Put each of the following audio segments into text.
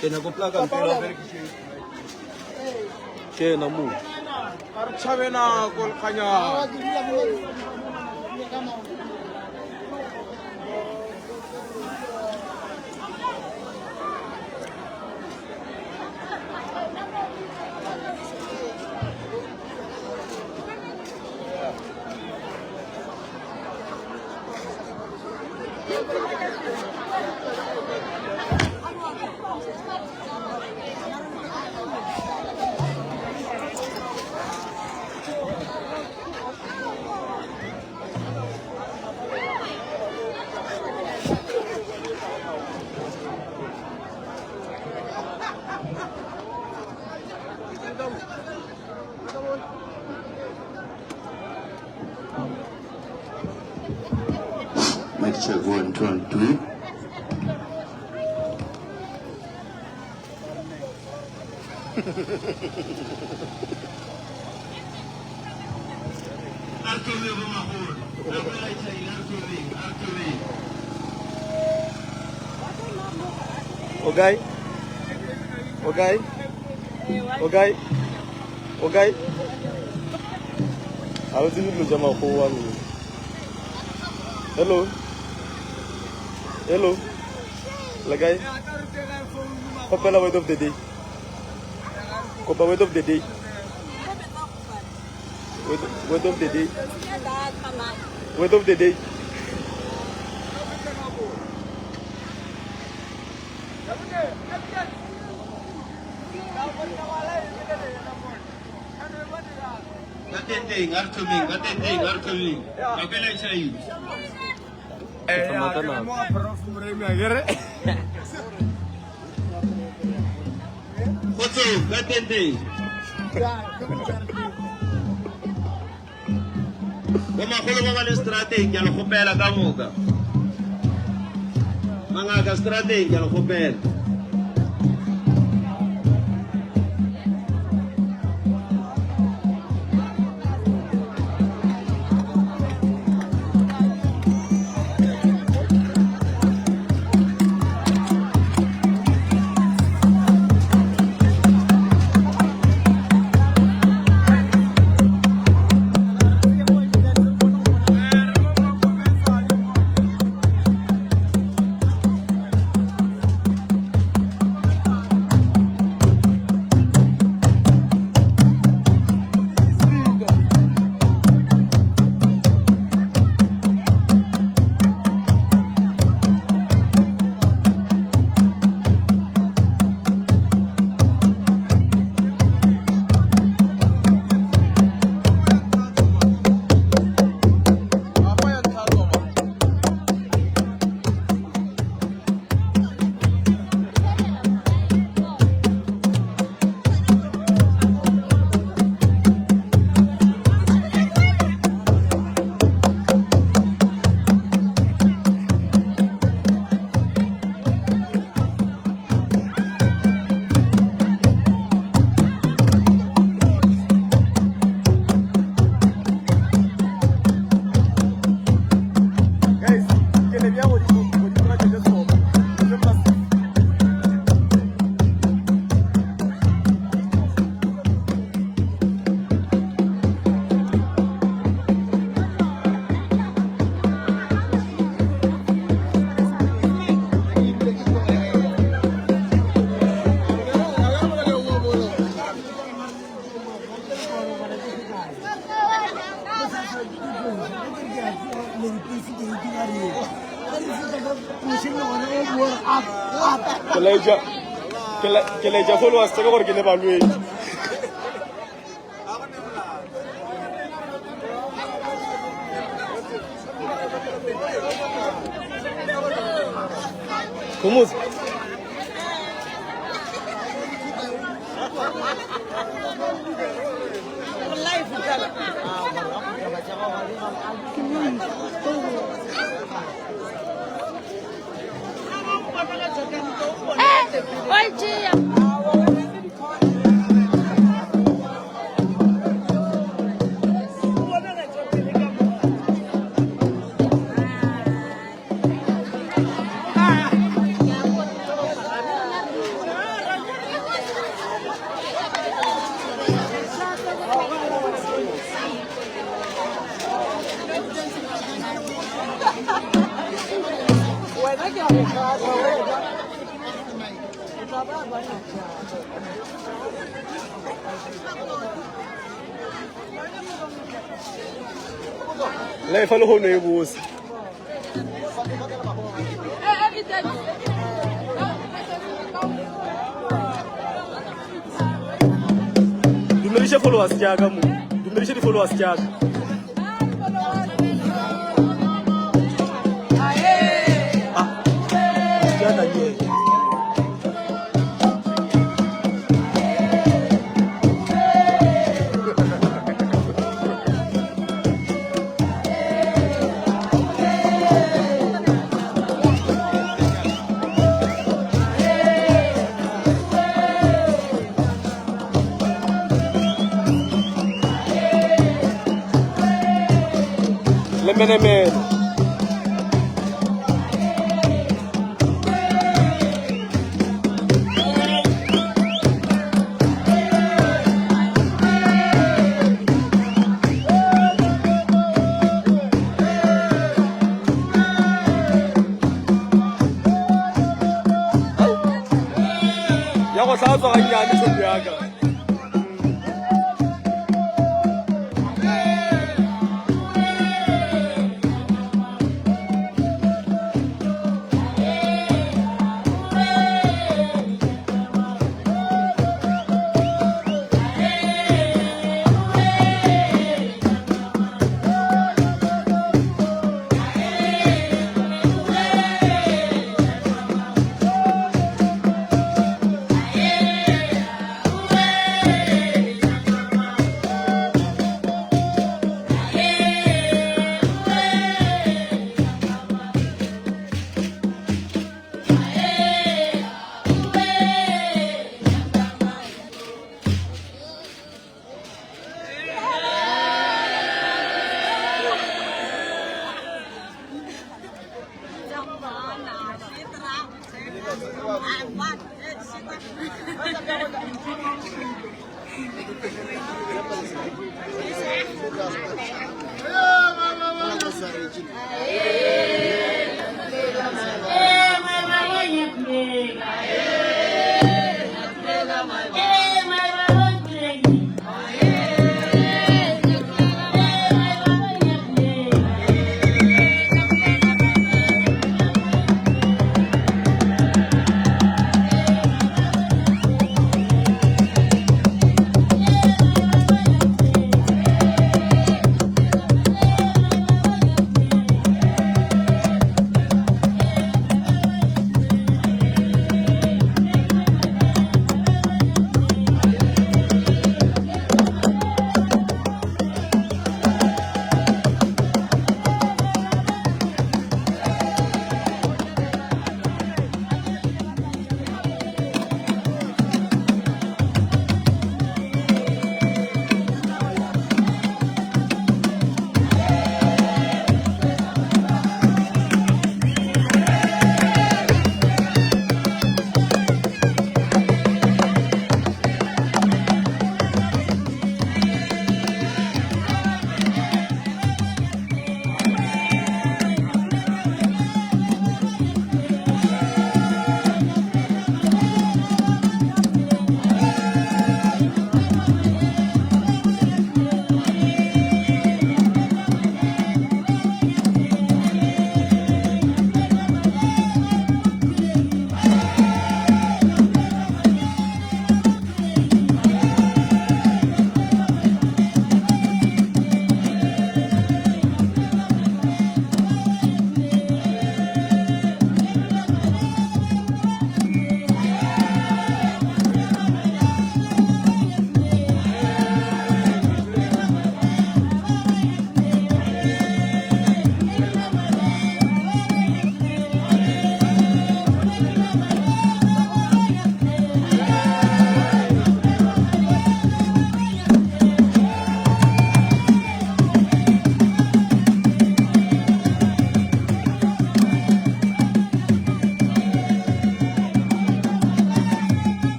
Ke nyako plaka mpela o berekise. Ke yena mo. A re tšhabe nako lekganyana. Mic check one, two, two. O kae? O kae? O kae? O kae? Ga o tsebe dilo tša makgowa mme. Hello. Hello. Le kae? Kgopela word of the day. Kopa word of the day. Word, word of the day. Word of the day. Ka tenteng, a re thomeng, ka tenteng, a re thomeng. Ka kwela tšhai. Tsamaya ka nako. Kgotsong, ka tenteng. Bomakgolo ba ba le strateng, ke a le kgopela ka moka. Mangaka strateng, ke a le kgopela. Guys, ke le bea godimo godimo ga tšatša seopa. November 6. Ke laetša ke la- ke laetša followers tsa ka gore ke le balwetši. Khomotso. Oi, tia. Life le hono e bose. Dumediše followers tša ka mo. Dumediše di followers tša ka. Ah, tša Daniel. Lemenemene. Ya go hlatswa gannyane tšhopi ya ka.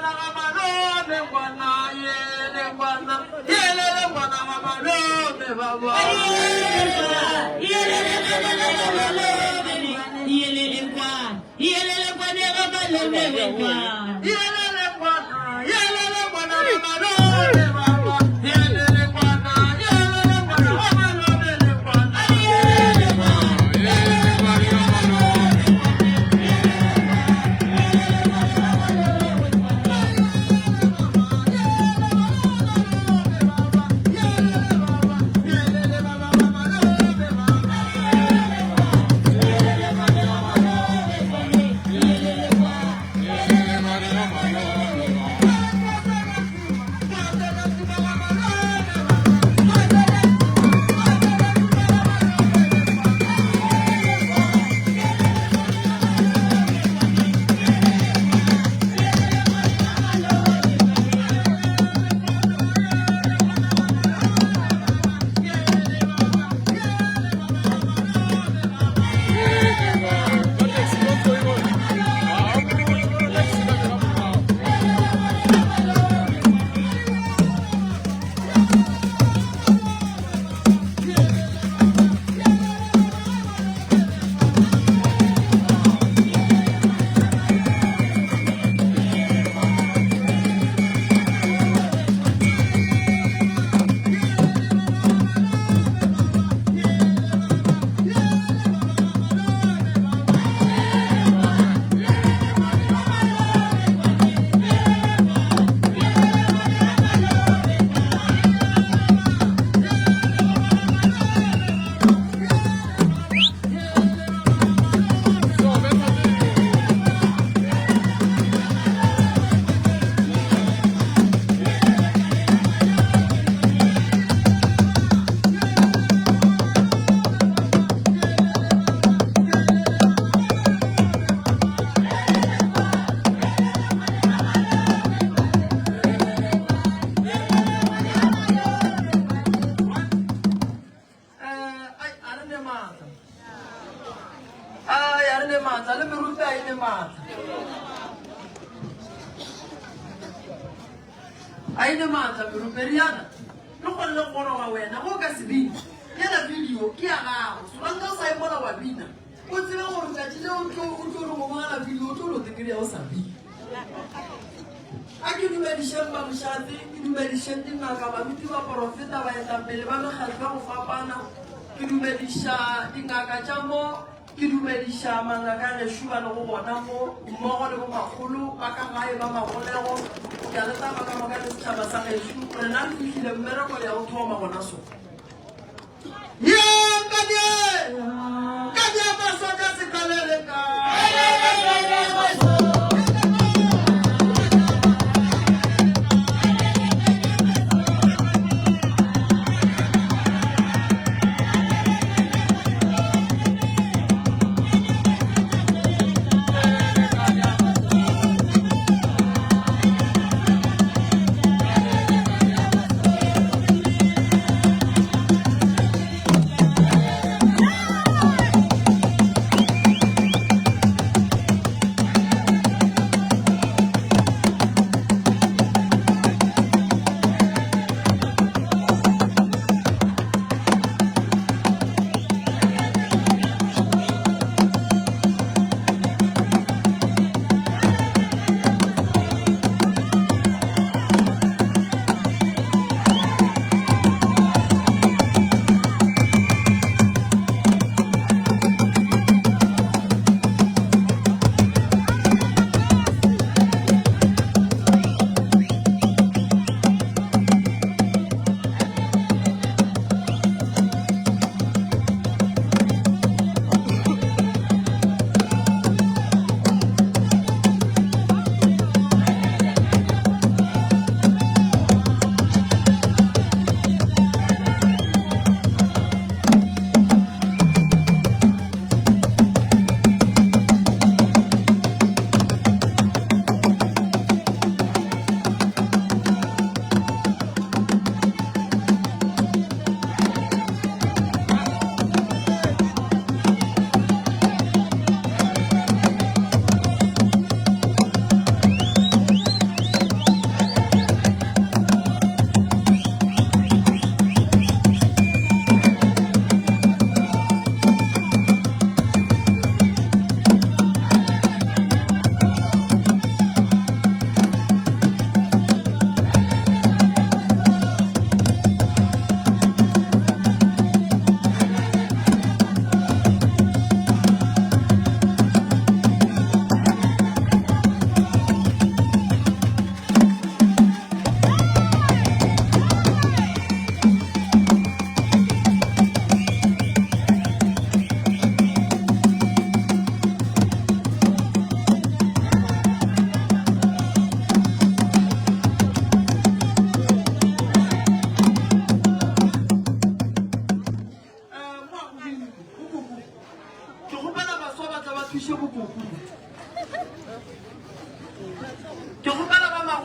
ngwana ga malome ngwana yele ngwana yelele ngwana ga malome baba. Yelele ngwana yelele ngwana ga malome baba. Yelele ngwana yelele ngwana ga malome le ngwana. Ai, a re ne maatla. Ai, a re ne maatla, le meruti a e ne maatla. A e ne maatla meruti, Riana, re kgonne go goroga wena, go ka se bine. Yela video ke ya gago, solanka o sa e bona wa bina. O tsebe gore tšatši le o tlo o tlo re go bogela video, o tlo lo tekreya o sa bina. A ke dumedišeng bamošate, ke dumedišeng dingaka, baruti, baporofeta, baetapele ba mekgatlo ya go fapana, ke dumediša dingaka tša mo, ke dumediša mangaka a gešo ba lego gona mo, mmogo le bomakgolo ba ka gae ba magolego. Ke a le taba ka moka le setšhaba sa gešo, rena re fihlile mmereko le ya go thoma gona so. Ye kadie, kadie masoka sekalele ka.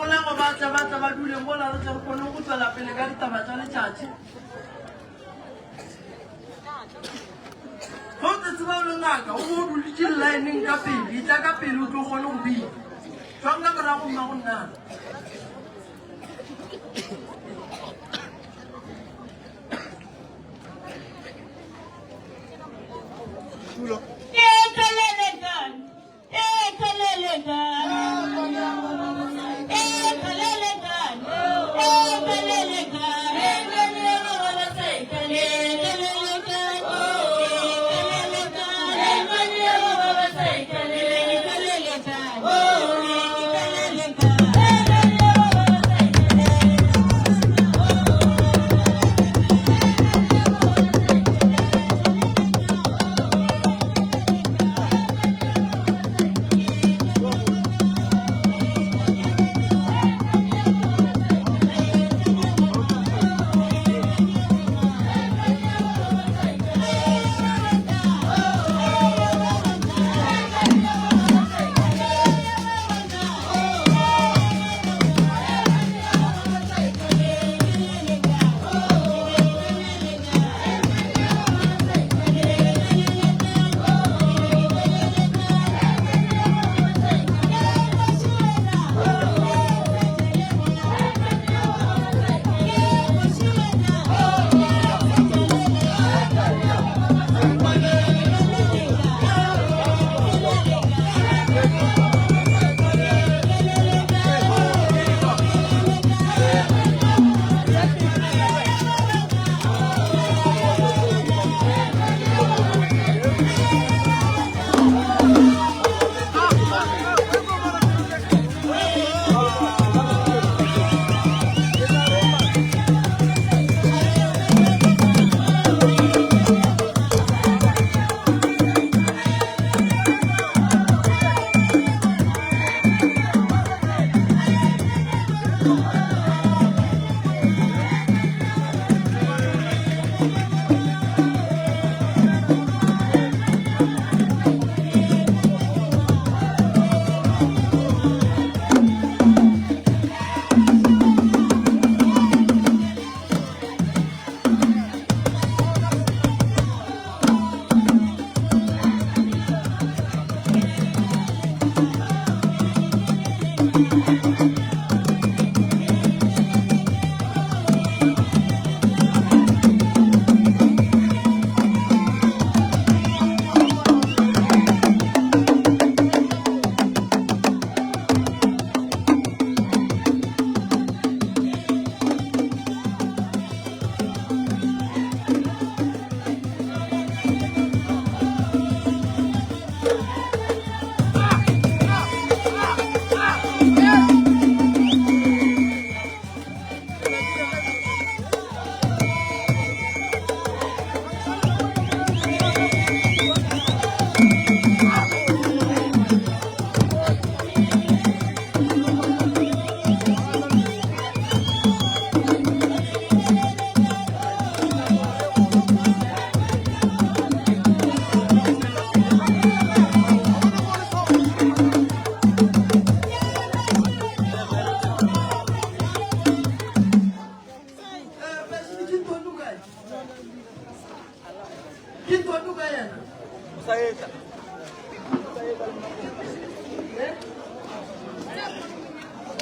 Bakgolego ba tle ba tle ba dule mola re tle re kgone go tswela pele ka ditaba tša letšatši. Ge o tse tseba o le ngaka, o bo o dulitše llaeneng ka pele, etla ka pele o tlo kgone go bina. Tšwang ka morago mmago nnana.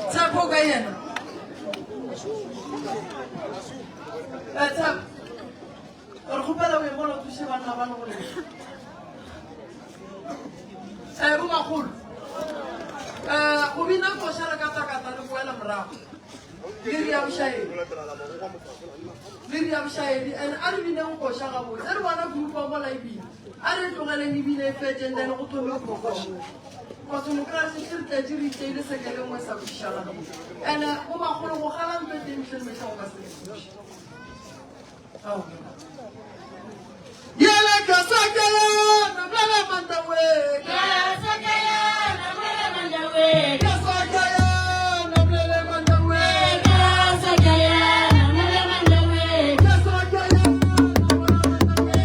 Tshepo ka yena. Eh, Tshepo. Re kgopela o ye mola o thuše banna ba le gore. Eh, bo bagolo. Eh, go bina koša re ka takata re boela morago. Le ri ya bošaedi. Le ri ya bošaedi and a re bineng koša gabotse. Re bona group wa mola e bina. A re tlogeleng e bine e fetše and then go thome go koša. Cause o kry-a setse re tletše re iteile sekele nngwe sa kwešišagala. And bo makgolo go gala ntho e teng mehleng mehla go ka se re thuše. Ao. Yele kasakela na mlala mandawe. Kasakela na mlala mandawe. Kasakela na mlala mandawe. Kasakela na mlala mandawe. Kasakela na mlala mandawe.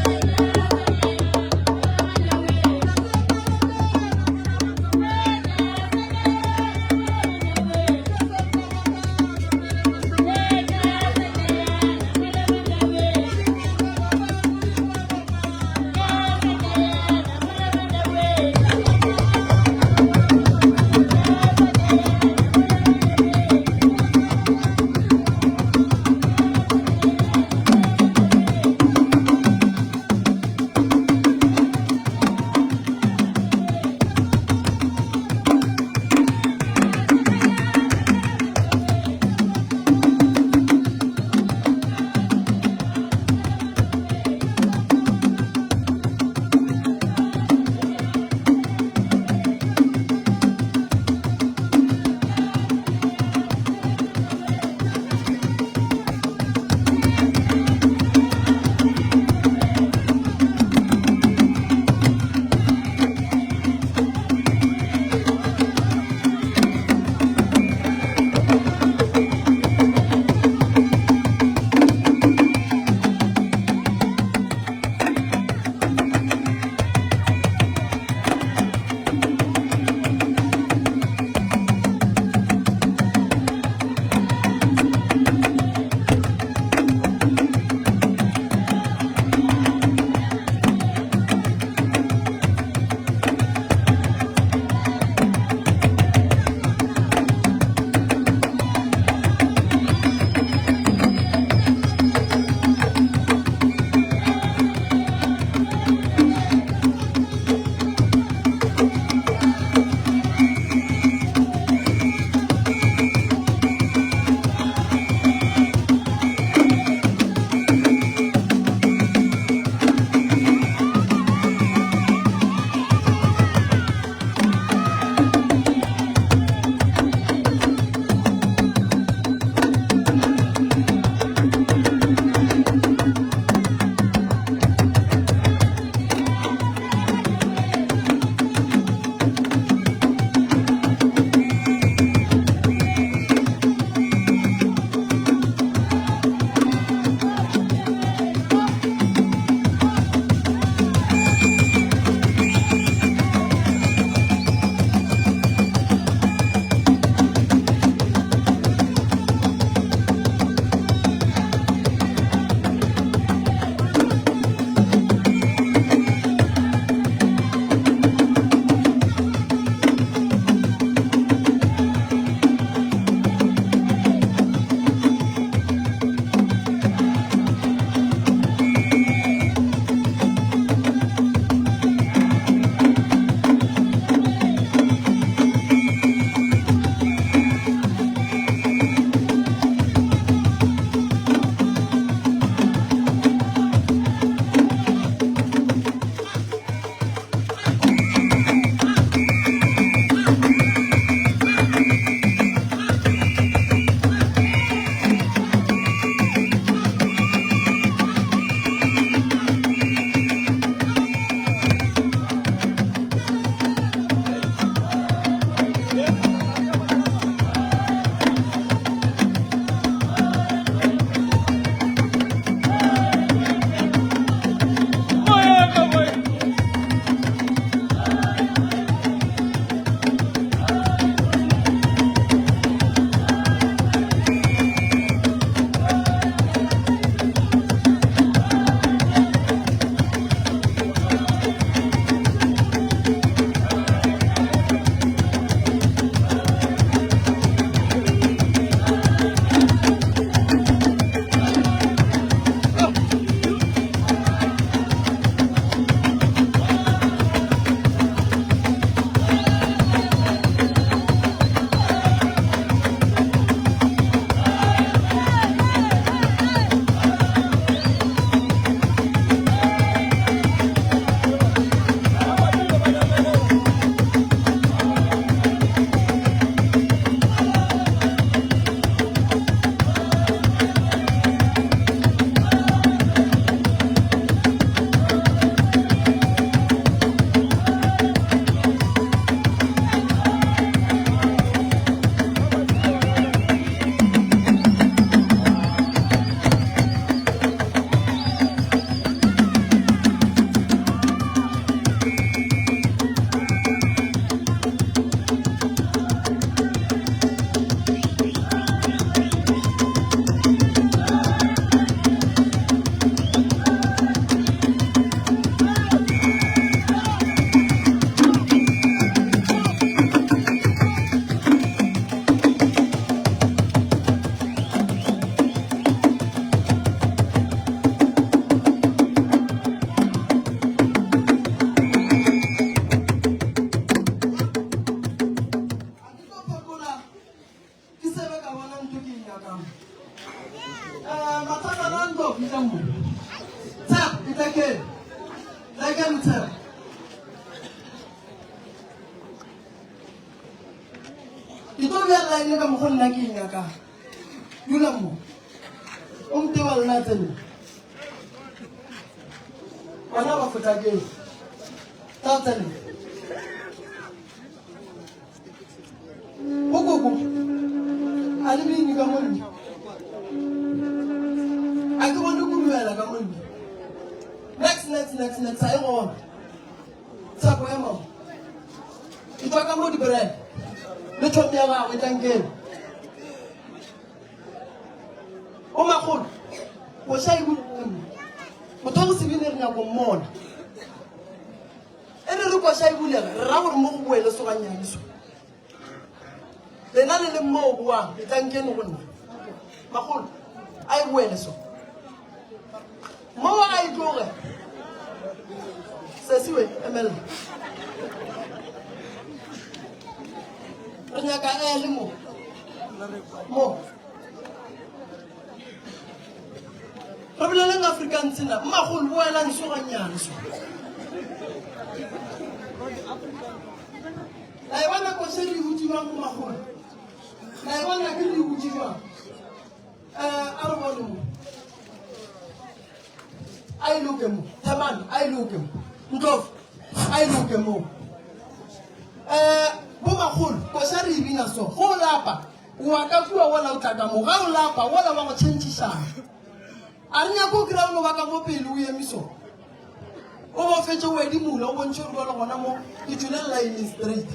ntho ke e nyakang. Um mathata na ntlo bitsa mo. Tshepo, e tla kene. Tla kene Tshepo. Ke tlo bea line ka mokgo nna ke e nyakang. Dula mo. O mtewa lena tsene. Bona ba fotlakeng. Tla tsene. Bokoko. A le bine ka mo nne. A ke bone kudumela ka mo nne. Next, next, next, next. A e gona. Tshepo ya mama. E tswa ka mo dibrand. Le tšhomi ya gagwe tlankeng. O magolo. O sa e Motho wa go se bine re nyako mmona. E re re koša e bulega, re ra gore mo go boele sogannyane so. Lena le leng moo boang, e tlankeng go nna. Magolo, a e boele so. Moo a e tloge. Sesiwe, emella. Re nyaka ele mo. Mo. Re boleleng Afrikaans na. Mmagolo, boelang so gannyane so. La e bona koša re e butše bjang go magolo? La e bona ke re e butše bjang? Eh, a re bone mo. A e loke mo. Themane, a e loke mo. Ndlovu, a e loke mo. Eh, bo magolo, koša re e bina so. Go o lapa, wa ka kua wola o tla ka mo. Ga o lapa, wola wa go tšhentšhišana. A re nyake o kry-a o no ba ka mo pele o eme so. O bo fetše o edimola o bontšhe gore bjale gona mo ke tšwele line straight.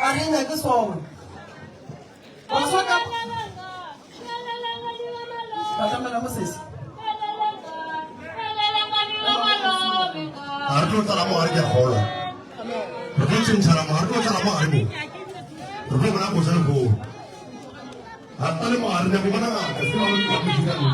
A re nyake sona. Baswa ka batamela mo sesi. A re tlo tlala mo gare ke a kgolwa. Re tlo tšhentšhana mo, ga re tlo tlala mo gare mo. Re tlo bona koša lehono. Ga re tlale mo gare, nyako bona ngaka, se ba ba go dira le.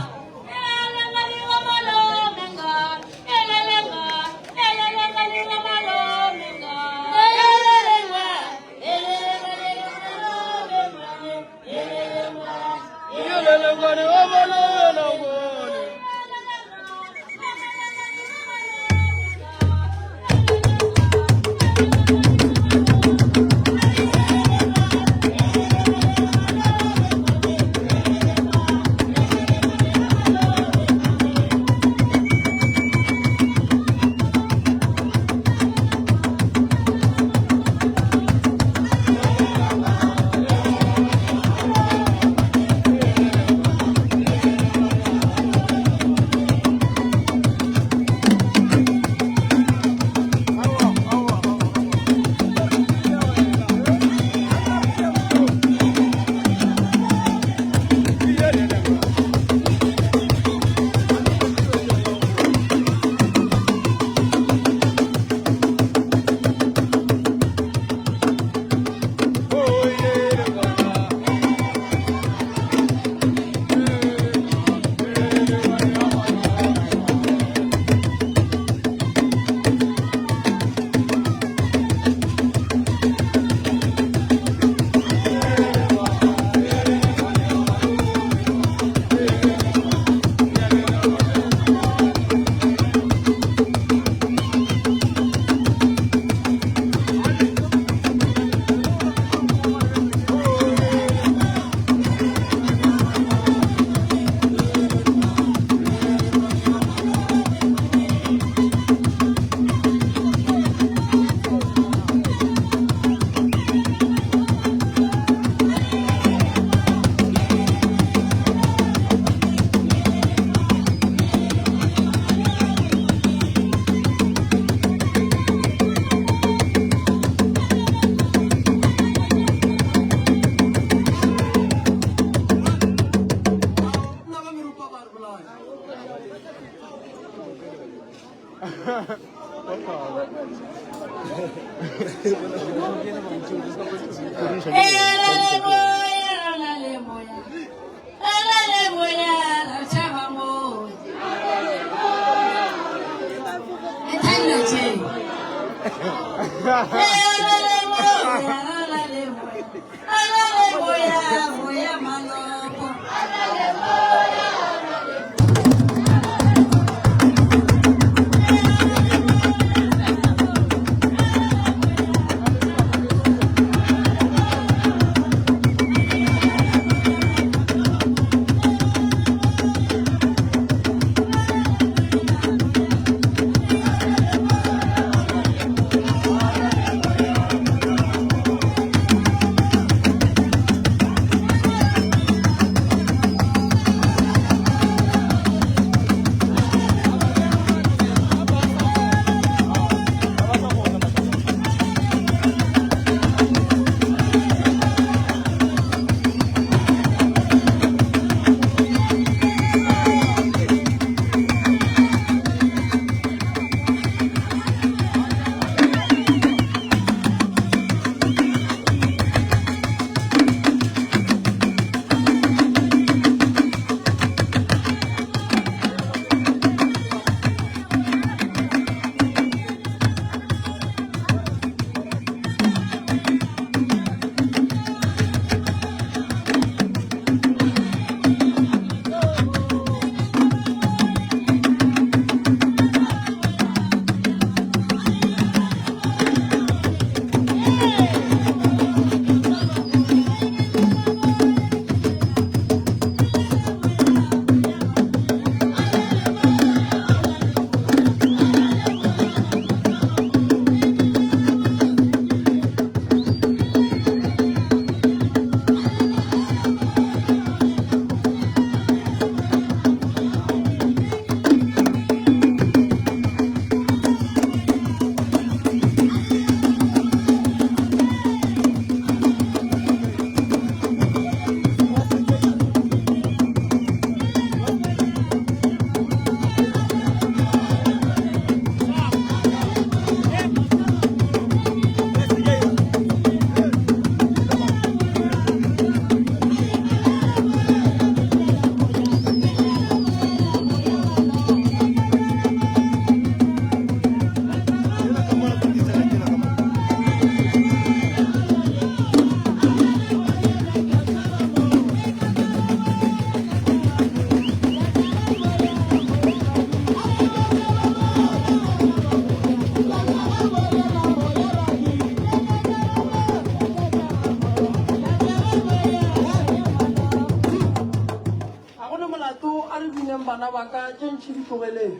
bana ba ka, tše ntši di tlogeleng.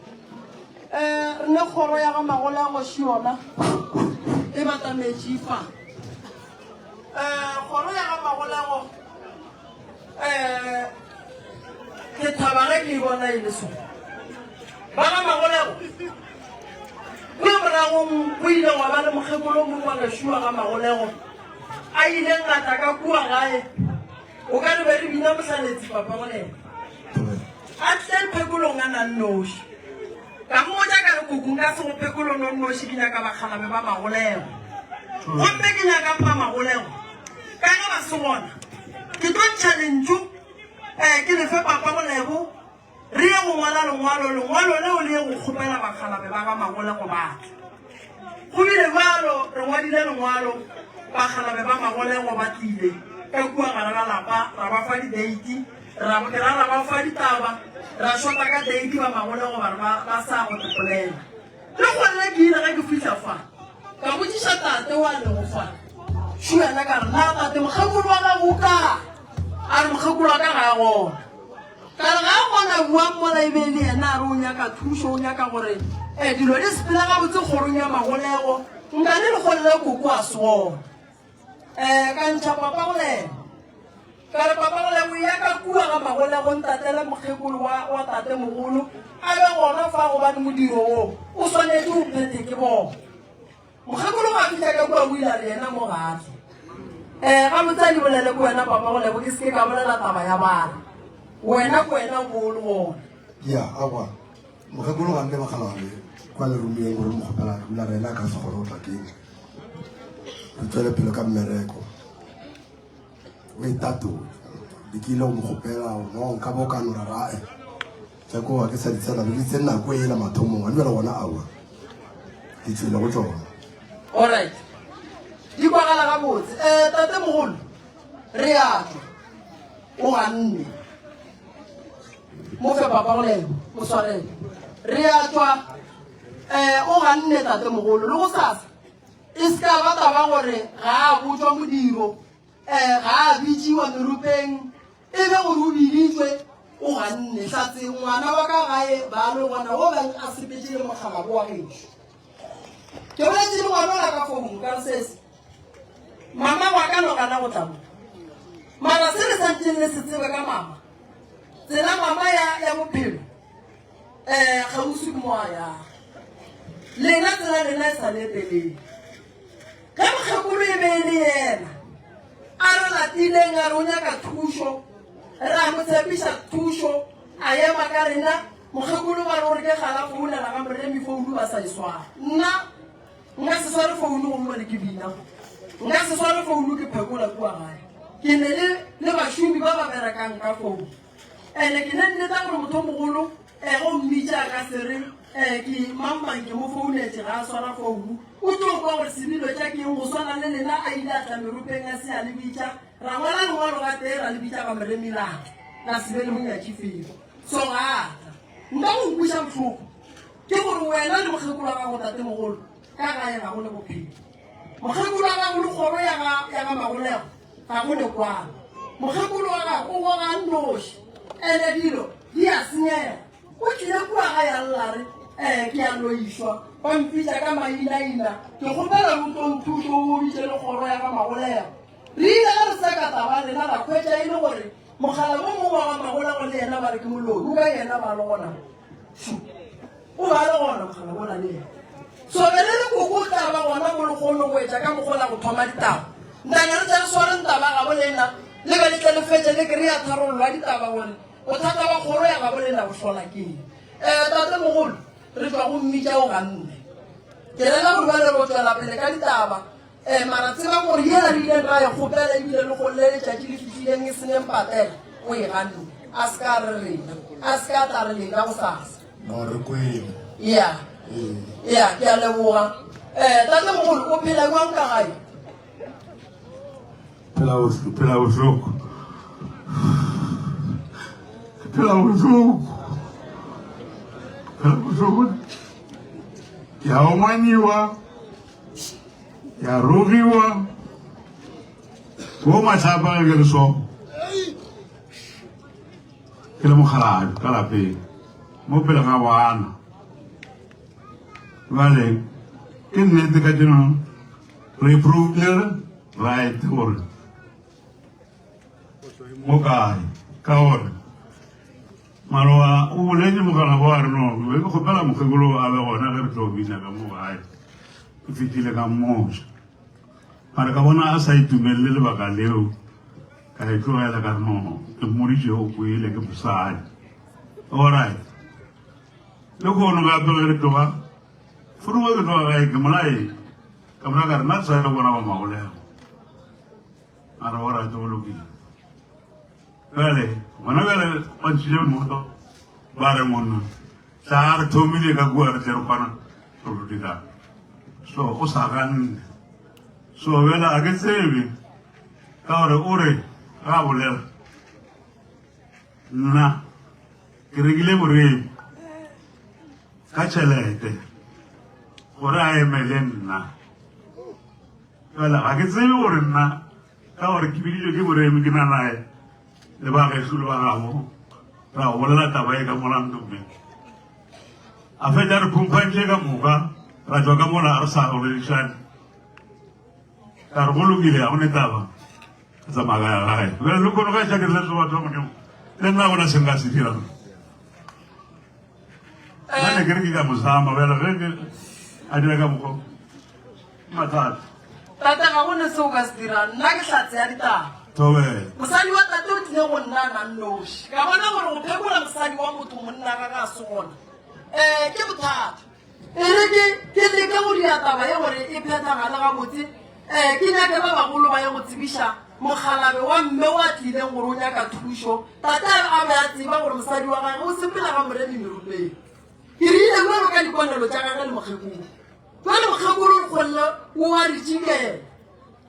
Um re ne kgoro ya ga Magolego še yona e batametše fa. Um kgoro ya ga Magolego um ke thaba ge ke e bona e le so. Ba ga Magolego kua moragong go ile gwa ba le mokgekolo mongwe wa gešo wa ga Magolego a ileng a tla ka kua gae. O ka re be re bina mohlaletsi papa Molemo. A tle phekolong a na nnoši. Ka mmotša ka re koko nka se go phekolong o nnoši ke nyaka bakgalabe ba magolego. Gomme ke nyakang ba magolego ka ge ba se gona. Ke tlo ntšha lentšu eh, ke lefe papa Molebo re ye go ngwala lengwalo, lengwalo leo le ye go kgopela bakgalabe ba ga Magolego ba tle. Go bile bjalo, re ngwadile lengwalo, bakgalabe ba Magolego ba tlile ka kua gare ga lapa, ra ba fa dideiti, ra ke ra ra ba fa ditaba, ra šota ka deiti ba Magolego ba re ba, ba sa go tepolela. Le gona ke ile ge ke fihla fa, ka botšiša tate wa lego fa, šo yena ka re, na tate mokgekolo wa gago o kae? A re mokgekolo wa ka ga a gona. Ka re ga a gona buang mola e be e le yena a re o nyaka thušo, o nyaka gore um dilo di sepele gabotse kgorong ya magolego, nkane lekgole la koko a se gona. Um ka ntšha papagolego, ka re papagolego ya ka kua ga magolego ntatele mokgekolo wa, wa tatemogolo a be gona fa gobane modiro wo o swanetše o phethe ke bona. Mokgekolo ga a fihla ka kua o ile a re yena mo ga a tle. Um gabotse a di bolele ko wena papa Golebo ke seke ka bolela taba ya bana. Wena ko wena o bo o le gona. Ya, aowa. Mokgekolo ga nne bakgalabje kwa lerumeng gore mo kgopela re dula re ena a ka se kgone go tla keng. Re tswele pele ka mmereko. O e tatola. Lekile go mo kgopela no nka bo ka no ra rae. Tša ko ga ke sa di tsena, be ke tsene nako ela mathomong, a bjale gona aowa. Ke tšwele go tšona. Alright. Di kwagala gabotse. Eh tate mogolo, re a tšwa. O ganne. Mo fe papa go lebo, o swarele. Re a tšwa. Eh o ganne tate mogolo le go sasa. E se ka ba taba gore ga a botšwa modiro, eh ga a bitšiwa merupeng, e be gore o biditšwe o ganne. Hlatse ngwana wa ka gae ba le gona wo bang a sepetše le mokgalabo wa gešo. Ke boletše le ngwana ola ka founu ka re sese mama wa ka no gana go tla mo. Mara se le santšeng le se tsebe ka mama, tsela mama ya ya bophelo eh kgauswi ke mo a yang. Lena tsela lena e sa le telele. Ge mokgekolo e be e le yena a re latileng a re o nyaka thušo, ra mo tshepiša thušo, a ema ka rena. Mokgekolo ba re gore ke gala founela ga moremi founu ba sa e sware. Nna nka se sware founu gomme bale ke bina, nka se sware founu ke phekola kua gae. Ke ne le le bašomi ba ba berekang ka founu. Ene ke ne nneta gore motho o mogolo eh, go mmitša a ka se re eh, ke mang-mang ke mo founetše ga a swara founu. O tlo kwa gore sebilo tša keng go swana le lena a ile a tla meropeng a se a le bitša. Ra ngwala lengwalo gatee ra le bitša ga moremi la tla la se be le monyatši felo. So ga a tla. Nka go nkweša bohloko ke gore wena le mokgekolo wa gago tatemogolo ka gae ga go ne bophelo. Mokgekolo wa gago le kgoro ya ga ya ga Magolego ga go ne kwano. Mokgekolo wa gago o goga a nnoši ene dilo di a senyega. O tlile kua gae a lla re, Ee, ke a loišwa, ba mpitša ka mainaina. Ke kgopela o tlo nthuše o bitše le kgoro ya ga Magolego. Re ile ge re seka taba rena ra hwetša e le gore mogala wo mongwe wa ga Magolego le yena ba re ke moloi. O ka yena ba le gona. O ba le gona mogala wola le yena. So be le le koko o tla ba gona mo lekgono go etša ka mokgwa la go thoma ditaba. Ntanya re tle re swareng taba gabo lena le be le tle le fetše le kry-a tharollo ya ditaba gore bothata ba kgoro ya gabo lena bo hlola ke eng. Um tate mogolo re tšwa go mmitša o ganne. Ke rela gore bjale ro tšwela pele ka ditaba. Um mara tsebang gore yela re ileng ra e kgopela ebile le golle letšatši le fihlileng e seneng patela o e ganne. A se ka re rena, a se ka tla re lena gosasa. No re kwele. Ya. Ya, ke a leboga. Eh, tate mogolo o phela jwang ka gae? Phela bohloko, phela bohloko. Phela bohloko. Phela bohloko. Ke a omaniwa, ke a rogiwa. Bo mahlapa ge ke re so. Ke le mokgalabje ka lapeng. Mo pele ga bana. Bjale, ke nnete ka jeno re provile right gore mo kae ka gore maloba o boletše mogala bo a re no be ke kgopela mokgekolo a be gona ge re tlo bina ka mo gae ke fetile ka mmoša mara ka bona a sa itumelele lebaka leo ka e tlogela ka re no ke mmoditše o kwele ke mosadi alright le kono gape ge re tloga furuwe ke tloga gae ke molae ka mora ka re nna sa le bona ba magolego a re alright go lokile bjale gona bjale ba ntšhile mmoto ba re monna tla re thomile ka kua re tle re kwana re lo dirang so o sa ganne so bjale a ke tsebe ka gore o re ga bolela nna ke rekile moremi ka tšhelete gore a emele nna fela ga ke tsebe gore nna ka gore ke biditšwe ke moremi ke na nae le ba gešo le ba gabo ra go bolela taba e ka mola ntomme a fetša re phumphantše ka moka ra tšwa ka mola a re sa boledišane ka re go lokile ga go ne taba ka tsamaya ka ya gae bjale le kono ka ša ke re le batho ba modimo le nna gona se nka se dirang nna ne ke re ke ka mozama bjale ge ke a dira ka mokgwa mathata Tate ga go ne se o ka se dirang nna ke hlatse ya ditaba thobela mosadi wa tate o tlile go nna na nnoši ka bona gore go phekola mosadi wa motho monna ga ga se gona um ke bothata E re ke, ke leke go dira taba ye gore e phethagale gabotse. Ee, ke nyake ba bagolo ba ye go tsebiša mokgalabe wa mme o a tlileng gore o nyaka thušo. Tate a be a tseba gore mosadi wa gage o sepela ga moremi merupeng. Ke rile bjalo ka dikonelo tša gage le mokgekolo. Jwale mokgekolo o kgonne o a re tšikela.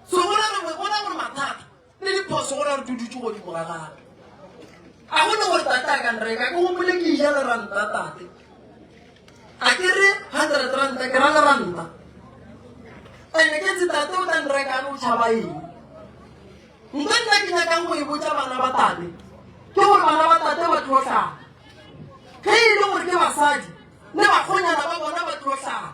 So go ra re bona gore mathata le diphoso go ra re dudutše godimo ga gage. A go ne gore tate a ka nreka, ke gopole ke ja leranta tate. A ke re 100 ranta ke ra leranta. Ene ke tse tate o tla nreka a re o tšhaba eng. Nka nna ke nyakang go e botša bana ba tate ke gore bana ba tate ba tlo hlaka. Ge e le gore ke basadi le bakgonyana ba bona ba tlo hlaka.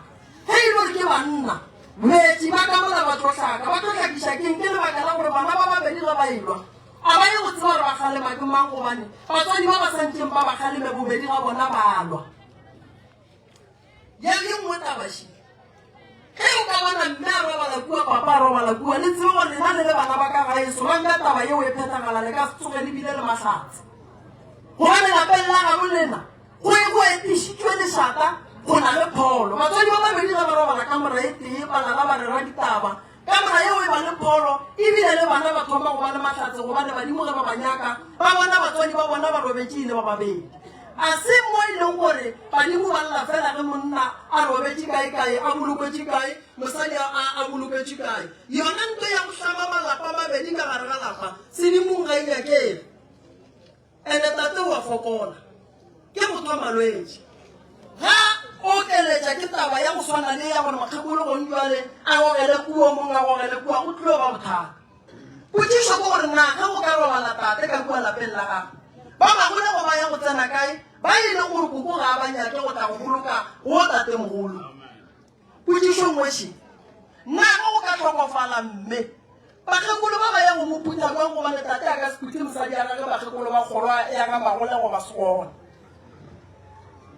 Ge e le gore ke banna, boetši ba ka mola ba tlo hlaka. Ba tlo hlakiša keng? Ke lebaka la gore bana ba babedi ge ba elwa, a ba ye go tseba gore ba kgalema ke mang gobane batswadi ba ba sa ntšeng ba ba kgaleme bobedi ga bona ba lwa. Ya ye nngwe taba še, ge o ka bona mme a robala kua, papa a robala kua, le tsebe gore lena le le bana ba ka gae, solanka taba yeo e phethagala le ka se tsoge le bile le mahlatse. Gobane lapeng la gabo lena Go e go etišitšwe lešata go na le pholo. Batswadi ba babedi ge ba robala kamora e tee, ba lala ba rera ditaba. Kamora yeo e ba le pholo, ebile le bana ba thoma go ba le mahlatse gobane badimo ge ba ba nyaka, ba bona batswadi ba bona ba robetše e le ba babedi. A se mo e leng gore badimo ba lla fela ge monna a robetše kae-kae, a boloketše kae, mosadi a a boloketše kae. Yona nto ya go hlama malapa a mabedi ka gare ga lapa, sedimong ga e nyakege. Ene tate o a fokola, ke motho wa malwetši. Ga okeletša ke taba ya go swana le ya gore mokgekolo gong jwale a gogele kua, mong a gogele kua, go tlilo ba bothata. Potšišo ke gore na ge go ka robala tate ka kua lapeng la gagwe, ba magolego ba ya go tsena kae ba e leng gore koko ga a ba nyake go tla go boloka go tatemogolo? Potšišo nngwe še, Na ge go ka hlokofala mme, bakgekolo ba ba ya go mo phutha bjang gobane tate a ka se phuthe mosadi ya gage bakgekolo ba kgorwa ya ga Magolego ba se gona?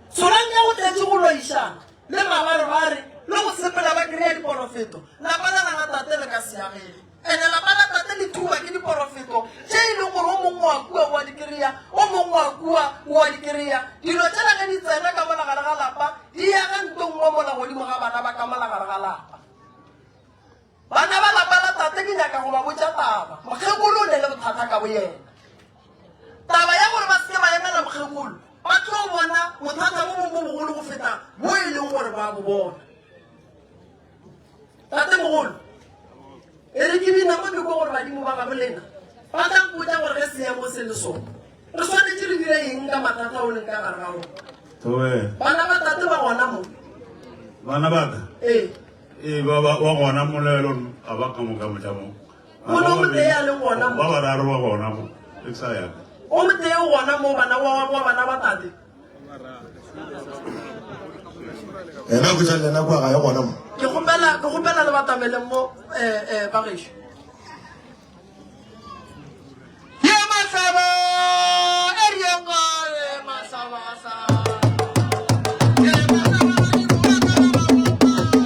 Solanka go tletše go loišana le mabarebare le go sepela ba kry-a diporofeto, lapa lela la tate le ka se agege. Ene lapa la tate le thuba ke diporofeto tše e leng gore o mongwe wa kua o a di kry-a, o mongwe wa kua o a di kry-a. Dilo tšela ge di tsena ka mola gare ga lapa, di aga nto nngwe mola godimo ga bana ba ka mola gare ga lapa. Bana ba lapa la tate ke nyaka go ba botša taba. Mokgekolo o ne le bothata ka boyena. Taba ya gore ba se ke ba emela mokgekolo, ba tlo bona bothata bo bongwe bo bogolo go feta bo e leng gore ba bo bona. Tatemogolo, e re ke bina mo ke kwa gore badimo ba gabo lena ba tla mpotša gore ge seemo se le sona re swanetše re dire eng ka mathata o leng ka gare ga ona. Thobela. Bana ba tate ba gona mo. Bana ba ka? Ee. Ee, ba ba ba gona mo le lona a ba ka moka motla mo. Go no motee a leng gona mo. Ba bararo ba gona mo. E sa ya. O motee o gona mo bana wa wa bana ba tate. Yena o hwetša le yena kua gae gona mo. Ke kgopela, ke kgopela le batameleng mo, eh, eh, bagešo. Ye mahlaba, e re yeng gae, mahlaba sa. Ye mahlaba, badimo ba ka ba ba bopa.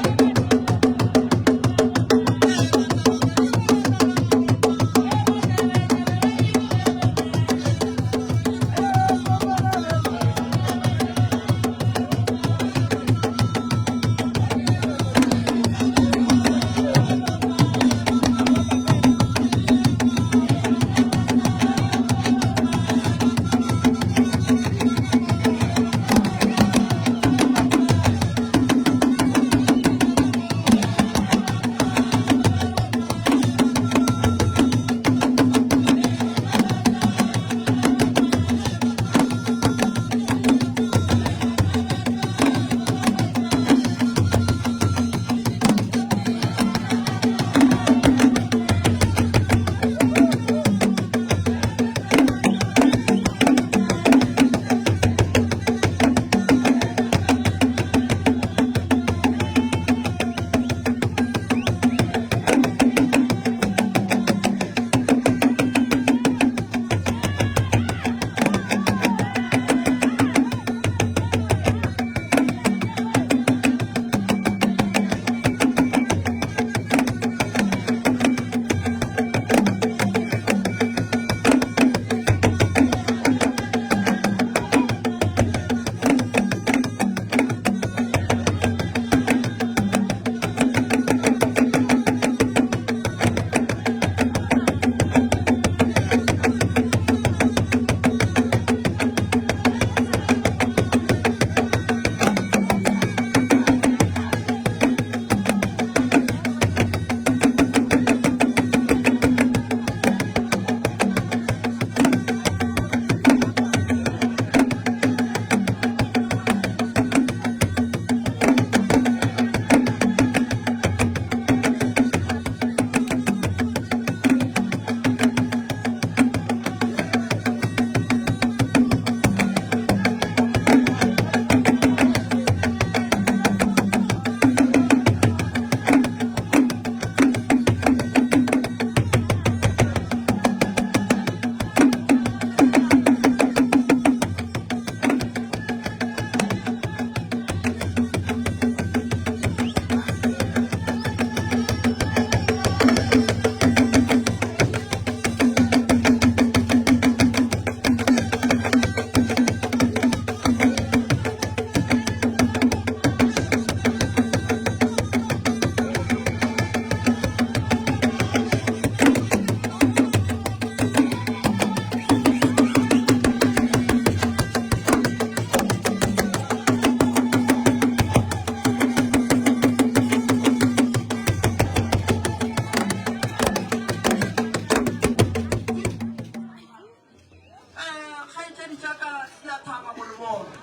Kgaetšedi tša ka, ke a thaba go le bona.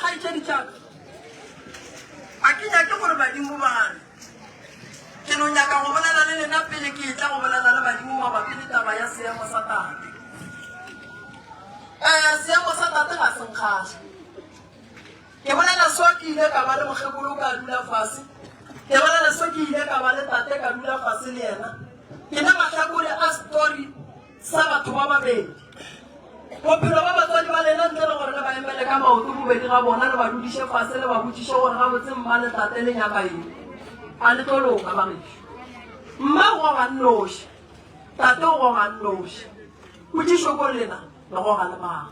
Kgaetšedi tša ka, a ke nyake gore badimo ba re. Ke no nyaka go bolela le lena pele ke etla go bolela le badimo mabapi le taba ya seemo sa tate. Seemo sa tate ga se nkgahle. Ke bolela so ke ile ka ba le mokgekolo ka dula fase. Ke bolela so ke ile ka ba le tate ka dula fase le yena. Ke ne mahlakore a story sa batho ba babedi. Bophelo ba batswadi ba lena ntle le gore le ba emele ka maoto bobedi ga bona le ba dudiše fase le ba botšiše gore gabotse mma le tate le nyaka eng. A le tlo loka bagešo. Mma o goga nnoši, tate o goga nnoši. Potšišo ko lena le goga le mang?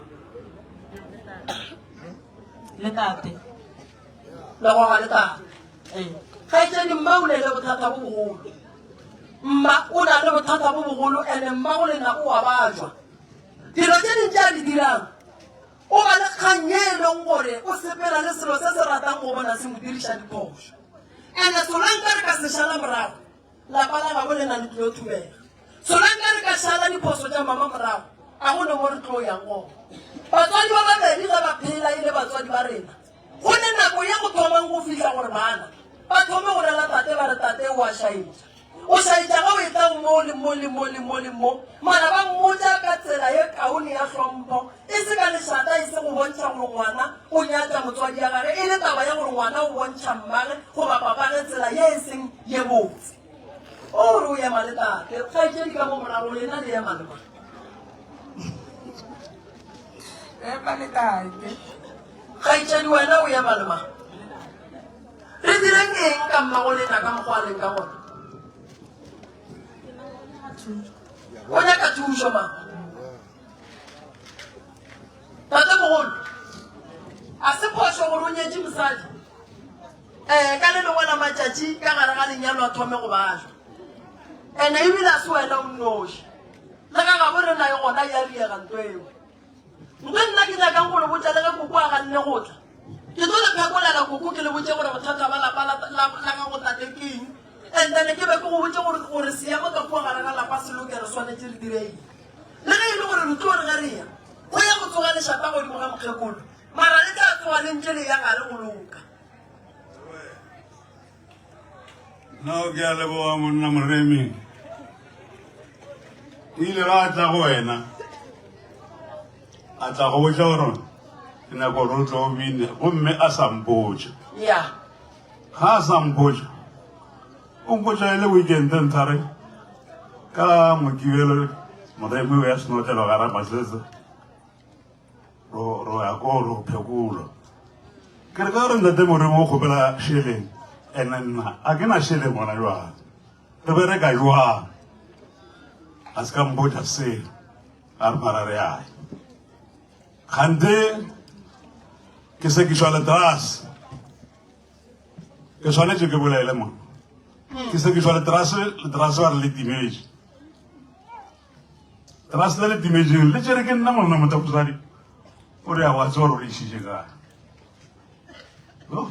Le tate. Le goga le tate. Ee. Kgaetšedi mma o ne le bothata bo bogolo. Mma o na le bothata bo bogolo ene mma go lena o a bajwa. Dilo tše ding tše a di dirang o ba le kgang ye e leng gore o sepela le selo se se ratang go bona se mo diriša diphošo. Ene solanka re ka se šala morago Lapa la gabo lena le tlo thubega. Solanka re ka šala diphoso tša mama morago, a go ne mo re tlo yang gona. Batswadi ba babedi ge ba phela e le batswadi ba rena, go ne nako ye go thomang go fihla gore bana ba thome go rela tate ba re tate o a šaetša. O šaetša ge o etla mo le mo le mo le mo le mo, mara ba mmotša ka tsela ye kaone ya hlompho, e se ka lešata, e se go bontšha. bontšha gore ngwana o nyatša motswadi ya gage e le taba ya gore ngwana o bontšha mmage goba papage tsela ye e seng ye botse. O re o ema le tate, kgaetšedi ka mo morago lena le ema le mang? Ema le tate. Kgaetšedi wena o ema le mang? Re direng eng ka mmago lena ka mokgwa a leng ka gona? O nyaka thušo mama. Tate mogolo, a se phošo gore o nyetše mosadi um ka le lengwe la matšatši ka gare ga lenyalo a thome go bajwa. Ene ebile a se wena o nnoši. Le ga gabo rena e gona ya riega nto eo. Ntho nna ke nyakang go le botša le ge koko a ganne go tla. Ke tlo le phekolela koko ke le botše gore bothata ba lapa la gago tate ke eng. And then ke be ke go botše gore gore seemo ka kua gare ga lapa se loke re swanetše re dire eng. Le ge e le gore re tlo re ge re ya go ya go tsoga lešata godimo ga mokgekolo mara le tla tsoga le ntše le ya gare go loka. No, ke a leboga monna Moremi. O ile ga a tla go wena a tla go botša gore ke nako gore o tlo o bine gomme a sa mpotša. Ya. Ga a sa mpotša o mpotša e le weekend nthare ka Mokibelo Moremi o ya senotlelo ga Ramasese. Ro ro ya ko ro phekolwa. Ke re ka gore ntate Moremi o kgopela šeleng ene nna a ke na šeleng gona jwale. Re bereka jwang? A se ka mpotša selo. A re mara re aye. Kgante ke sekišwa letrase. Ke swanetše ke bolele mo. Ke sekišwa letrase, letrase ba re le timetše. Trase le le timetšeng le tšere ke nna monna motabosadi o re a wa tseba gore o le išitše kae. Yo,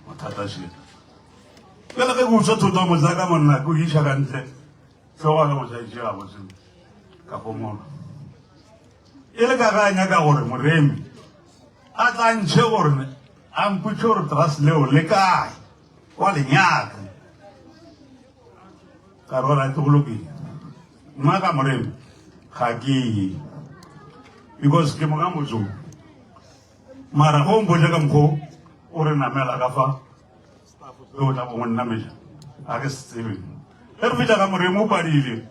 bothata še. Bjale ge ke utswa thoto motsa ka monna ke o iša ka ntle hlogo ya ka motsa e tšea gabotse ka gomola. E le ka ga a nyaka gore Moremi a tla ntšhe gore a mpotše gore trase leo le kae wa le nyaka. Ka re ora go lokile. Nna ka Moremi ga ke ye because ke monga motse o. Mara go mpotša ka mokgo o re namela ka fa le o tla bo nnametša ga ke se tsebe. Ge re fihla ka Moremi o padile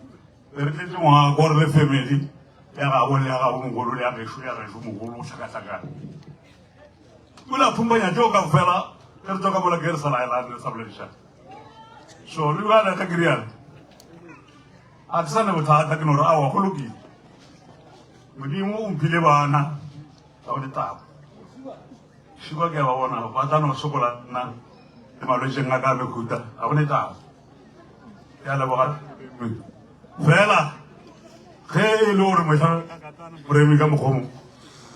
be re tletse ngwako re le family ya gabo le ya gabo mogolo le ya gešo ya gešo mogolo o hlakahlakane. O ile a phumpanya tšeo kaofela ge re tswa ka mola ke re sa laelane re sa boledišane. So le bjale ge ke rialo a ke sa ne bothata ke no re aowa go lokile. Modimo o mphile bana ka go ditaba. Šiba ke a ba bona ba tla no sokola nna le malwetšeng a ka a mehuta ga go ne taba. Ke a leboga fela ge e le gore mohla Moremi ka mokgomo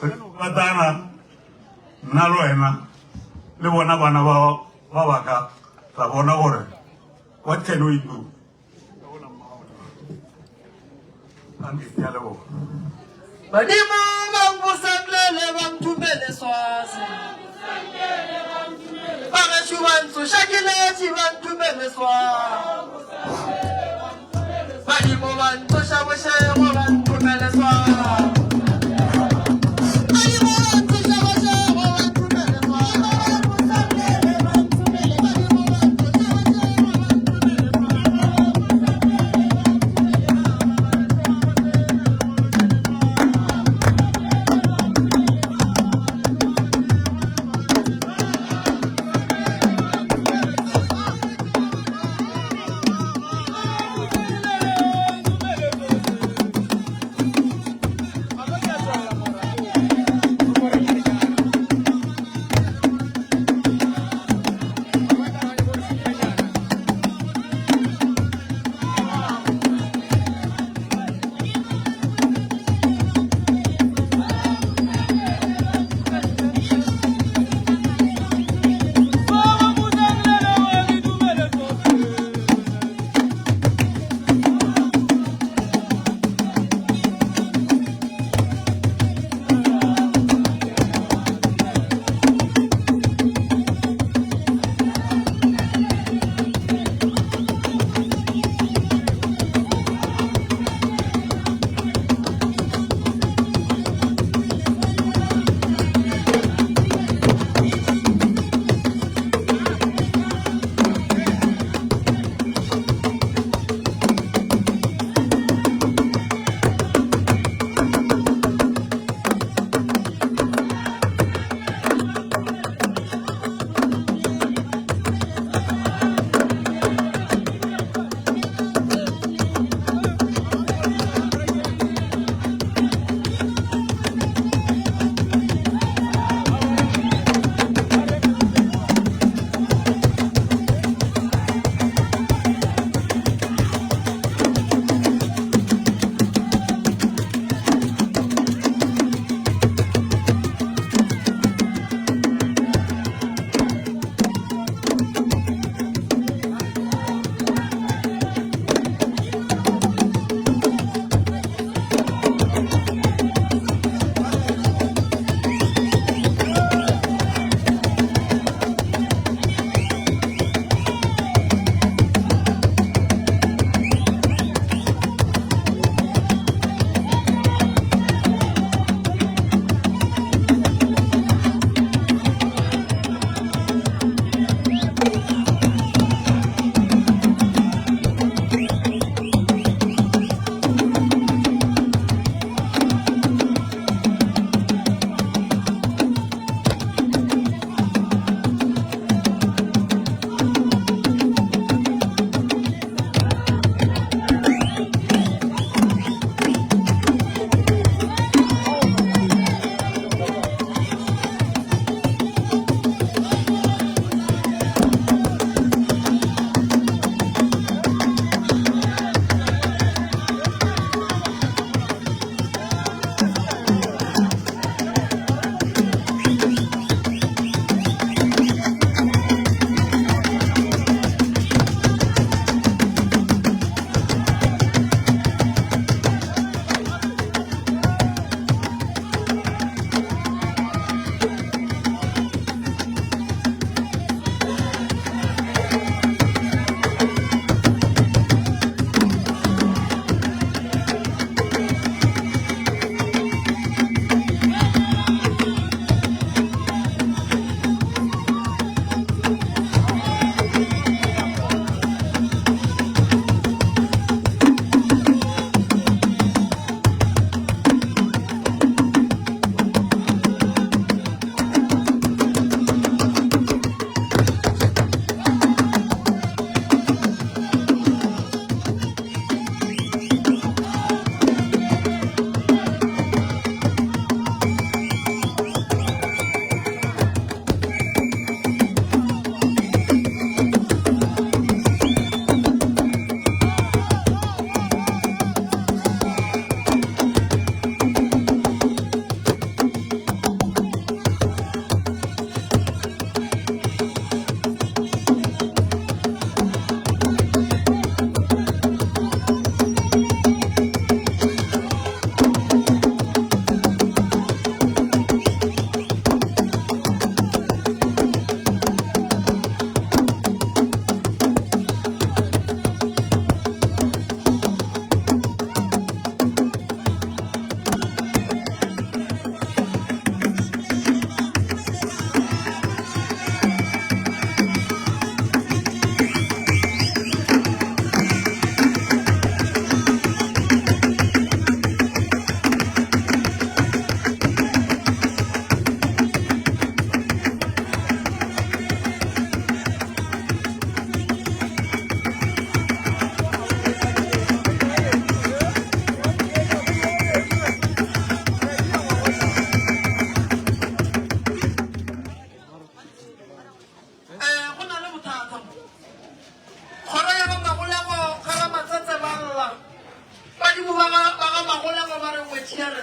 re no katana nna le wena le bona bana ba ba baka ra bona gore what can we do. Ke a leboga. Badimo ba nkusamlele ba nthumele Swazi. Ba gešo ba ntsoša ke letše ba nthumele Swazi. Badimo ba ntsoša bošego ba nthumele Swazi. Badimo ba ntsoša bošego ba nthumele Swazi. Badimo ba ntsoša bošego ba nthumele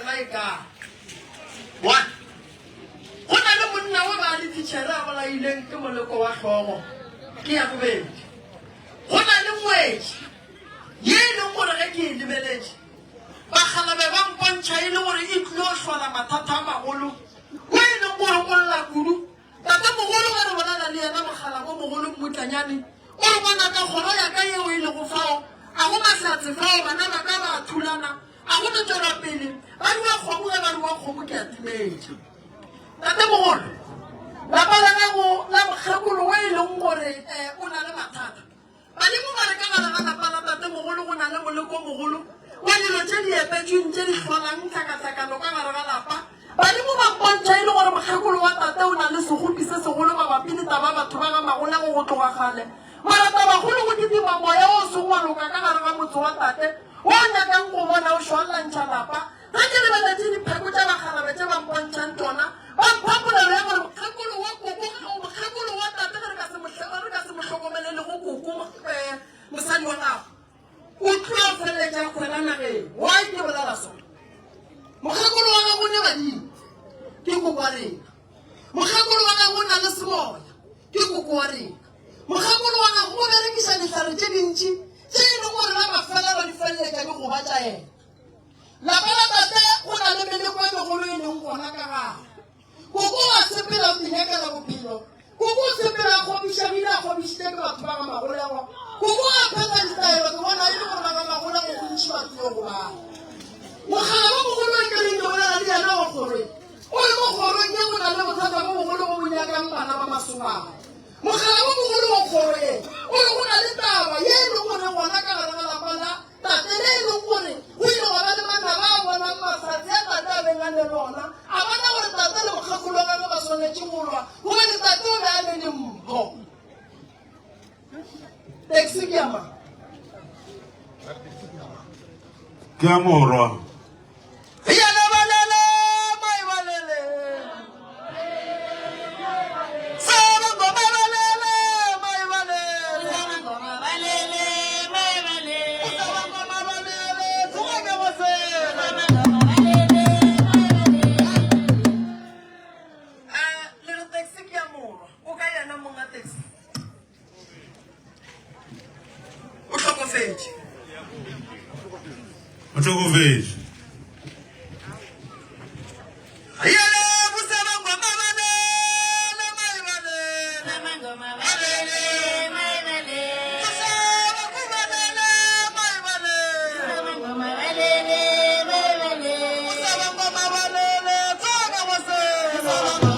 rena e kae. One, go na le monna o ba le thitšhere a bolaileng ke moleko wa hlogo, ke ya bobedi. Go na le ngwetši ye e leng gore ge ke e lebeletše, bakgalabe ba mpontšha e le gore e tlilo hlola mathata a magolo, o e leng gore o lla kudu. Tatemogolo ge re bolela le yena mogala o mogolo Mmutlanyane, o re ngwanaka kgoro ya ka yeo e lego fao, a go mahlatse fao, bana ba ka ba a thulana, a go no tšwela pele, ba rua kgomo ge ba rua kgomo ke a timetša. Tatemogolo, lapa la gago la mokgekolo wo e leng gore um o na le mathata, Badimo ba re ka gare ga lapa la tatemogolo go na le moleko o mogolo wa dilo tše di epetšweng tše di hlolang tlhakatlhakano ka gare ga lapa. Badimo ba mpontšha e le gore mokgekolo wa tate o na le sekgopi se segolo mabapi le taba ya batho ba ga Magolego go tloga kgale. Mara tabakgolo go kitima moya wo o sego wa loka ka gare ga motse wa tate wo o nyakang go bona o šwallantšha lapa. Ge ke lebeletše dipheko tša bakgarabe tše ba mpontšhang tšona, ba mpha polelo ya gore mokgekolo wa koko, mokgekolo wa tate ge re ka se mo, re ka se mo hlokomele le go koko eh, mosadi wa gago o tlo feleletša kgwela nageng. Why ke bolela so? Mokgekolo wa gago o ne badimo, ke koko wa rena. Mokgekolo wa gago o na le semoya, ke koko wa rena. Mokgekolo wa gago o berekiša dihlare tše dintši tše e leng gore la mafelelo di feleletša di gobatša yena. Lapa la tate go na le meleko e megolo e leng gona ka gare. Koko o a sepela o inyakela bophelo. Koko o sepela a kgopišegile a kgopišitše ke batho ba ga Magolego. Koko a phetha ditaelo ke bona e le gore ba ga Magolego bontši ba tlile go bala. Mogala wo mogolo e ke reng ke bolela le yena wa kgorong. O re mo kgorong ye go na le bothata bo bogolo bo bo nyakang bana ba masogana. Mogala wo mogolo wa kgoro ye o re go na le taba ye e leng gore gona ka gare ga lapa la Tate le e leng gore go ile gwa ba le manaba a bonang mahlatse a tate a beng a ne le ona, a bona gore tate le mokgekolo wa gagwe ba swanetše go lwa, gobane tate o be a ne le mpho. Taxi ke ya mang? Ke ya morwa. Yena balele, mai balele. Sabangoma balele, mai balele. Sabangoma balele, mai balele. Sabangoma balele, tsoga go sela. Eh, le re taxi ke ya morwa. O ka yena monga taxi. O hlokofetše. O hlokofetše. Yele busaba ngoma balele mai balele. Busaba kubalele mai balele. Busaba ngoma balele tsoga bosela.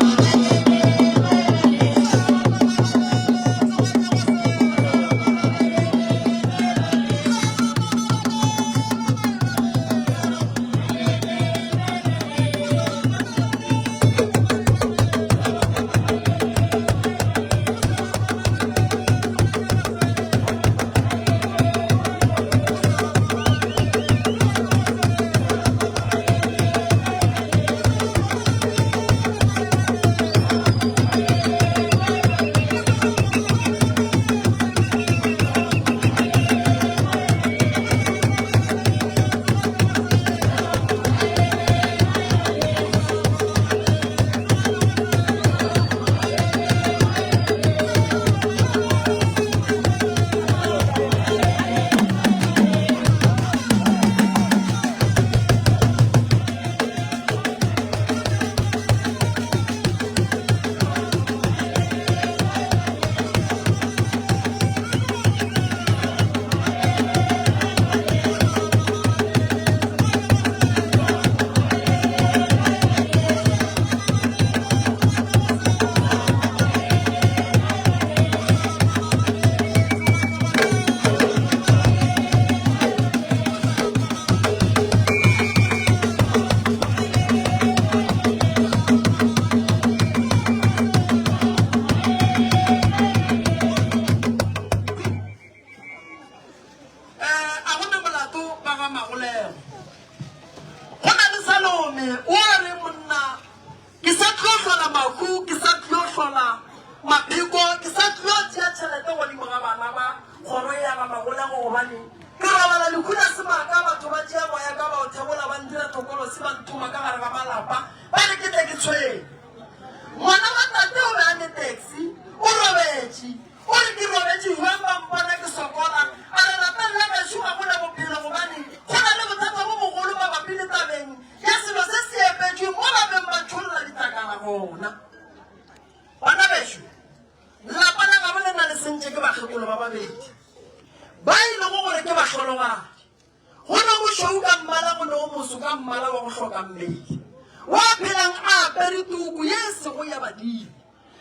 Eh, a go ne molato ba ga Magolego. Go na le Salome o a re monna ke sa tlo hlola mahu, ke sa tlo hlola mapheko, ke sa tlo tšea tšhelete godimo ga bana ba kgoro ya ga Magolego gobane Ke robala lehu la semaka, batho ba tšea moya ka ba o thebola, ba ntira thokolosi, ba nthoma ka gare ga malapa, ba re ke tle ke tshwenye. Ngwana wa tate o be a ne taxi, o robetše. O re ke robetše bjang ba mpona ke sokola. A re lapeng la gešo ga go na bophelo gobane go na le bothata bo bogolo mabapi le tabeng ya selo se se epetšweng mo ba beng ba tšholla ditlakala gona. Bana bešo, lapa la gabo lena le sentše ke bakgekolo ba babedi ba e lego gore ke bahlologadi. Go no mošweu ka mmala, go no moso ka mmala wa go hloka mmele, wa phelang a apere tuku ye e sego ya badimo.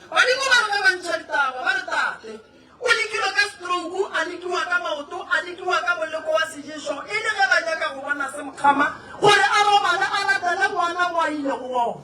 Badimo ba re ge ba ntšha ditaba ba re tate o lekilwe ka stroke, a lekiwa ka maoto, a lekiwa ka moleko wa seješo e le ge ba nyaka go bona se mokgama gore a robale a latele ngwana mo a ilego gona.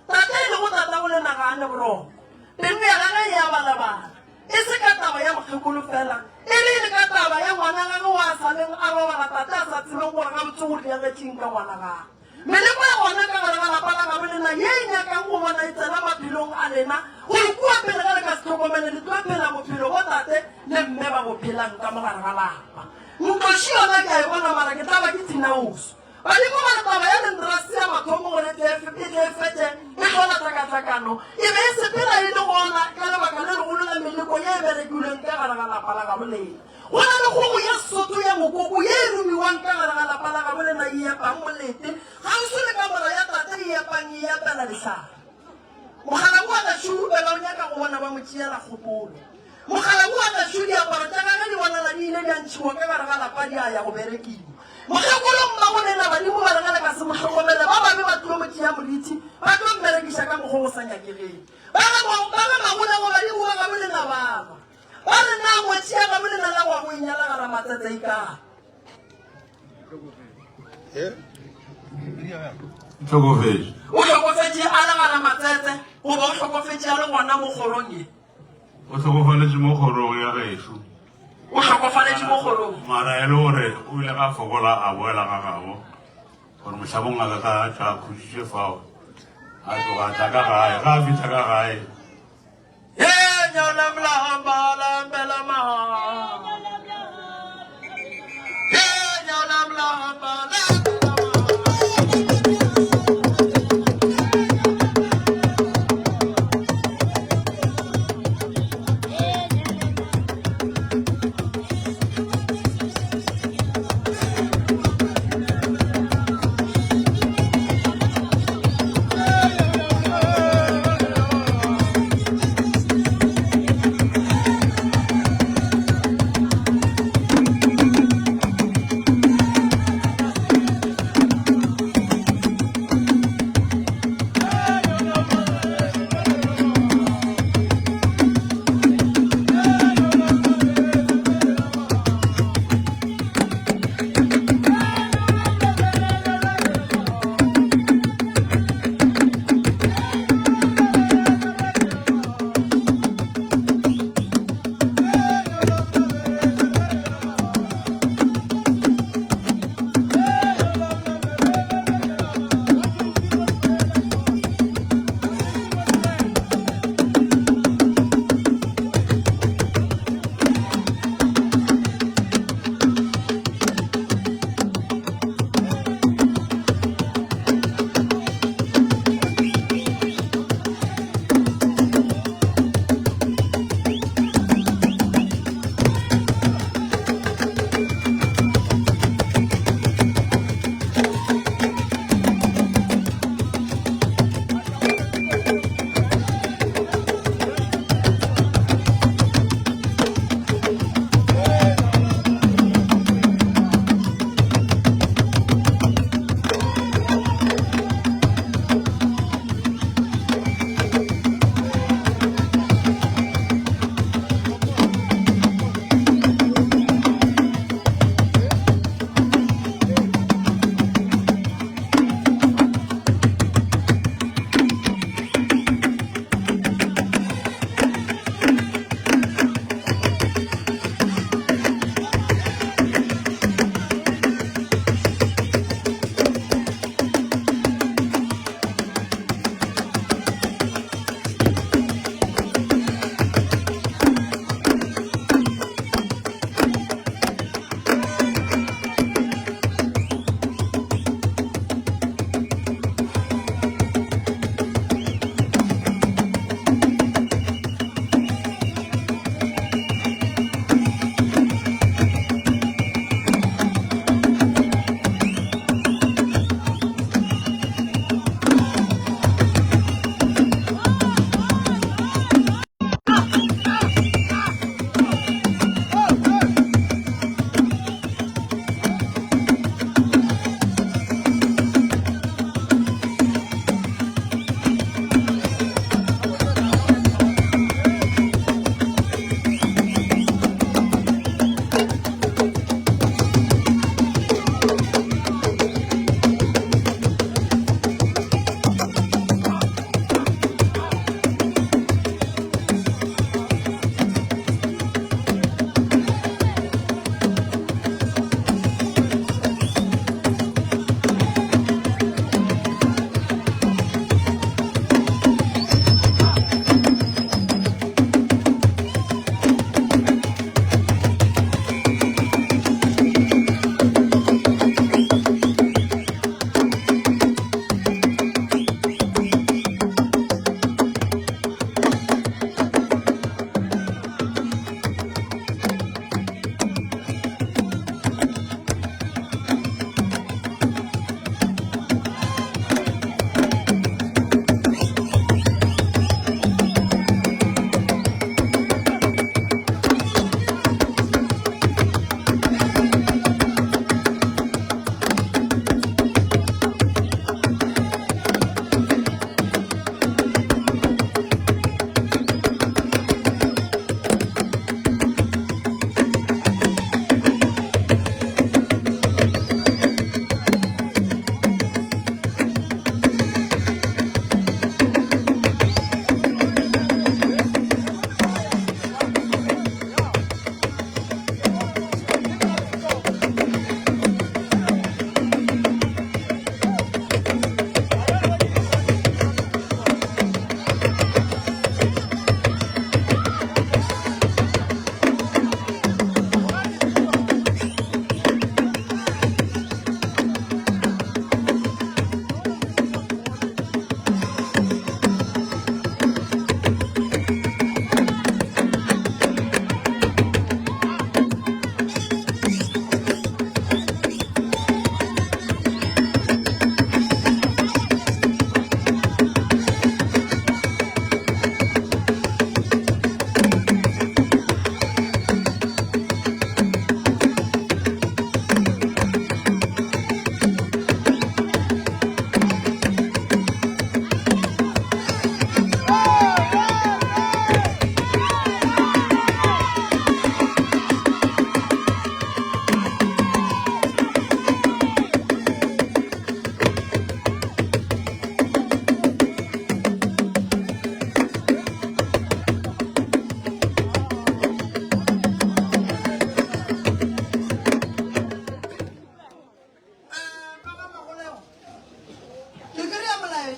Tate e lego tatago lena ga a ne boroko. Pelo ya gagwe e a balabala, e se ka taba ya mokgekolo fela, e le e le ka taba ya ngwana gagwe wa a sa leng a robala tate a sa tsebeng gore gabotse go diagetšeng ka ngwana gagwe. Meleko ya gona ka gare ga lapa la gabo lena ye e nyakang go bona e tsena maphelong a lena gore kua pele ge le ka se hlokomele le tlo phela bophelo bo tate le mme ba bo phelang ka mo gare ga lapa. Ntloši yona ke a e bona mara ke tla ba ke tshinaoso. Badimo ba re taba ya lendrasi ya mathomo gore e tle e tle e fetše e hlola tlhakatlhakano e be e sepela e le gona ka lebaka le legolo la meleko ye e berekilweng ka gare ga lapa la gabo lena. Go na le kgogo ya Sesotho ya mokoko ye e romiwang ka gare ga lapa la gabo lena e epang molete kgauswi le kamora ya tate e epang e epela dihlare. Mokgalabje wa gešo o be ba o nyaka go bona ba mo tšeela kgopolo. Mokgalabje wa gešo diaparo tša gagwe di bonala di ile di a ntšhiwa ka gare ga lapa di a ya go berekiwa. Mokgekolo mmagolena badimo ba re ge le ka se mo hlokomele ba babe ba tlo mo tšea morithi ba tlo mmerekiša ka mokgwa o sa nyakegeng. Ba ga ba ga magolego badimo ba gabolena ba lwa. Ba re na ngwetši ya gabolena la gwa go e nyala ga Ramatsetse e kae? Hlokofetše. O hlokofetše a le ga Ramatsetse goba o hlokofetše a le gona mo kgorong ye? O hlokofaletše mo kgorong ya gešo. O hlokofaletše mo kgorong. Mara e le gore o ile ga fokola a boela ga gabo gore mohlabong a ka ka tla khutšitše fao a tloga a tla ka gae ga a fihla ka gae.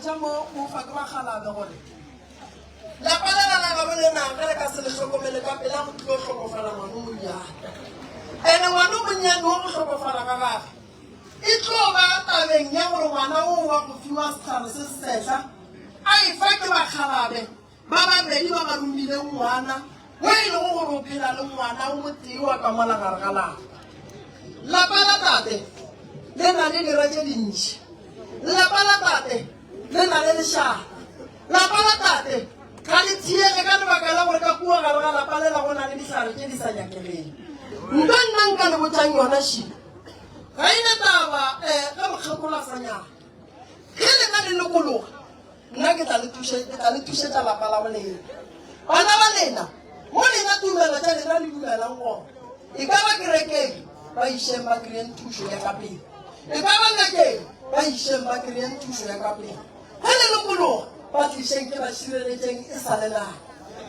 Molaetša mo o fa ke bakgalabe gore lapa lela la gabo lena ge le ka se le hlokomele ka pela go tlilo hlokofala ngwana o monnyane. Ene ngwana o monnyane wo go hlokofala ga gage e tlo ba tabeng ya gore ngwana wo wa go fiwa sehlare se sesehla a efa ke bakgalabe ba babedi ba ba romileng ngwana wo e lego gore o phela le ngwana o motee wa ka mola gare ga lapa. Lapa la tate le na le dira tše dintši. Lapa la tate le na le lešata. Lapa la tate ga le thiege ka lebaka la gore ka kua gare ga lapa lela go na le dihlare tše di sa nyakegeng. Nto nna nka le botšang yona šila ga e na taba um ge mokgekolo a sa nyaka. Ge lena le lokologa Nna ke tla le thuše, ke tla le thušetša lapa la bolena. Bana ba lena, mo lena tumelo tša lena le dumelang gona, e ka ba kerekeng, ba išeng ba kry-eng thušo ya ka pele. E ka ba ngakeng, ba išeng ba kry-eng thušo ya ka pele. Ge le lokologa, ba tlišeng ke ba šireletšeng e sa le nako.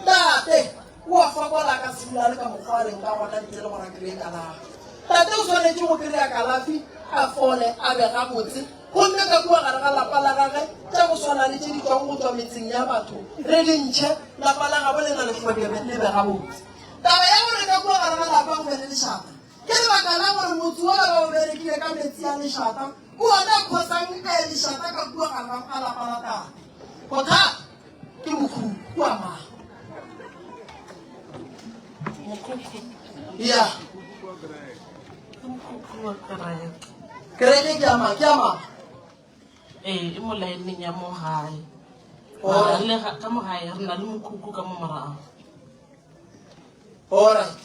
Tate o a fokola a ka se dula a le ka mokgwa a leng ka gona ntle le gore a kry-e kalafi. Tate o swanetše go kry-a kalafi, a fole, a be gabotse. Gomme ka kua gare ga lapa la gage, tša go swana le tše di tšwago go tšwa metseng ya batho, re di ntšhe, lapa la gabo le na le hlweke le be gabotse. Taba ya gore ka kua gare ga lapa go be le lešata, ke lebaka la gore motse wola ba o berekile ka metsi a lešata, ke wona a khosang lešata ka kua gare ga lapa la tate. Bothata ke mokhukhu kua mang? Mokhukhu. Ya. Ke mokhukhu wa kereke. Kereke ke ya mang? Ke ya mang? Ee, e mo laeneng ya mo gae. Oh. Mara le ga- ka mo gae re na le mokhukhu ka mo morago. Alright.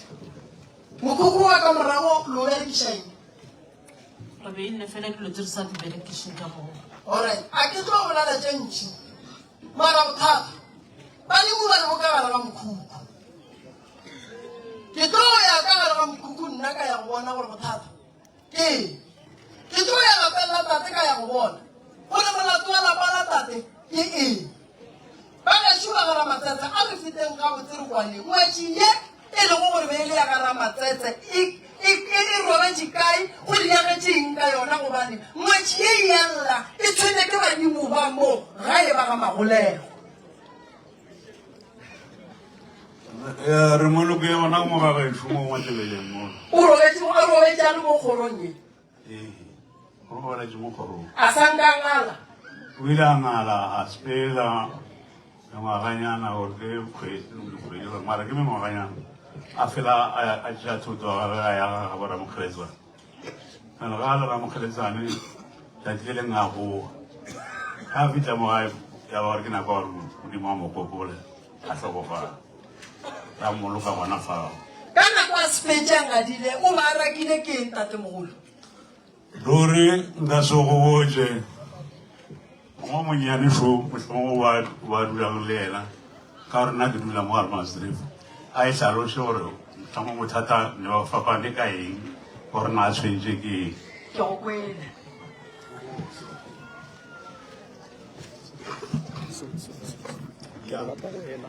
Mokhukhu wa ka morago lo berekiša eng? Re beile fela dilo tse re sa di berekišeng ka moo. Alright. A ke tlo bolela tše ntši. Mara bothata ba le ba lego ka gare ga mokhukhu. Ke tlo ya ka gare ga mokhukhu nna ka ya go bona gore bothata ke eng. Ke tlo ya lapeng la tate ka ya go bona gore molato wa lapa la tate ke eng. Ba gešo ba ga Ramatsetse a re feteng gabotse re kwaneng. Ngwetši ye e lego gore be e le ya ga Ramatsetse e, e, e, e robetše kae, go diagetše eng ka yona gobane ngwetši ye e a lla e tshwenya ke badimo ba mo gae ba ga Magolego. Ya, re moloke gona mo ga gešo mo Matebeleng mo. O robetše, a robetše a le mo kgorong ye. Ee, o robaletše mo kgorong. A sa nka a ngala. O ile a ngala a sepela mengwaganyana gore ke kgwedi dikgwedi gore mara ke mengwaganyana a fela a tšea thoto wa gagwe a ya ga gabo Ramokgeletsane. Ene ga a le Ramokgeletsane tšatši le leng a boa. Ga a fihla mo gae ya ba gore ke nako ya gore Modimo a mo gopole a hlokofala. Ra mmoloka gona fao. Ka nako a sepetše a ngadile, o ba a rakile ke eng, tatemogolo? Ruri nka se go botše. Mo monnyane šo mohlomongwe wa wa dulang le yena ka gore nna ke dula mo Allemansdrift a e hlaloše gore mohlomongwe bothata ne ba fapane ka eng gore na a tshwentše ke eng. Ke go kwele.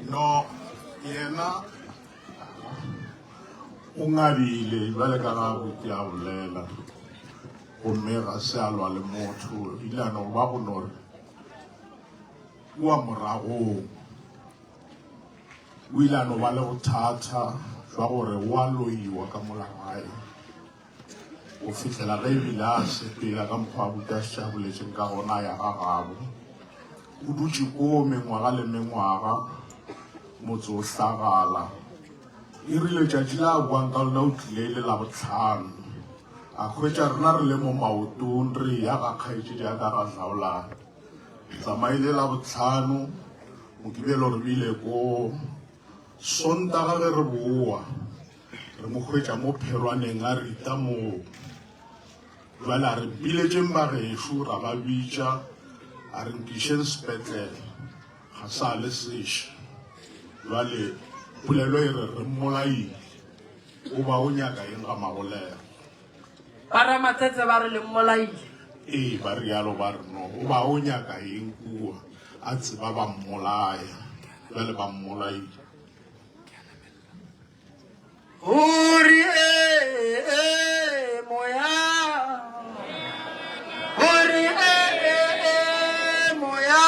No, yena o ngabile bjale ka ga buti a bolela gomme ga se a lwa le motho ile a no ba go no re kua moragong o ile a no ba le bothata jwa gore o a loiwa ka mola gae Go fihlela ge ebile a sepela ka mokgwa a Butashitše a boletšeng ka gona a ya ga gabo. O dutše koo mengwaga le mengwaga, motse o hlagala. E rile tšatši la a boang ka lona o tlile e le Labohlano. A hwetša rena re le mo maotong re eya ga kgaetšedi ya ka ga Dlaolane. Tsamaile Labohlano, Mokibelo re bile koo. Sontaga ge re boa, Re mo hwetša mo pherwaneng a rita moo. Bjale a re biletšeng bagešo, ra ba bitša, a re nkišeng sepetlele, ga sa le seša. Bjale polelo e re re mmolaile, o ba o nyaka eng ga Magolego? Ba Ramatsetse ba re le mmolaile. Ee, ba realo ba re no, o ba o nyaka eng kua? A tseba ba mmolaya, bjale ba mmolaile. Hore e e moya. Hore e e e moya.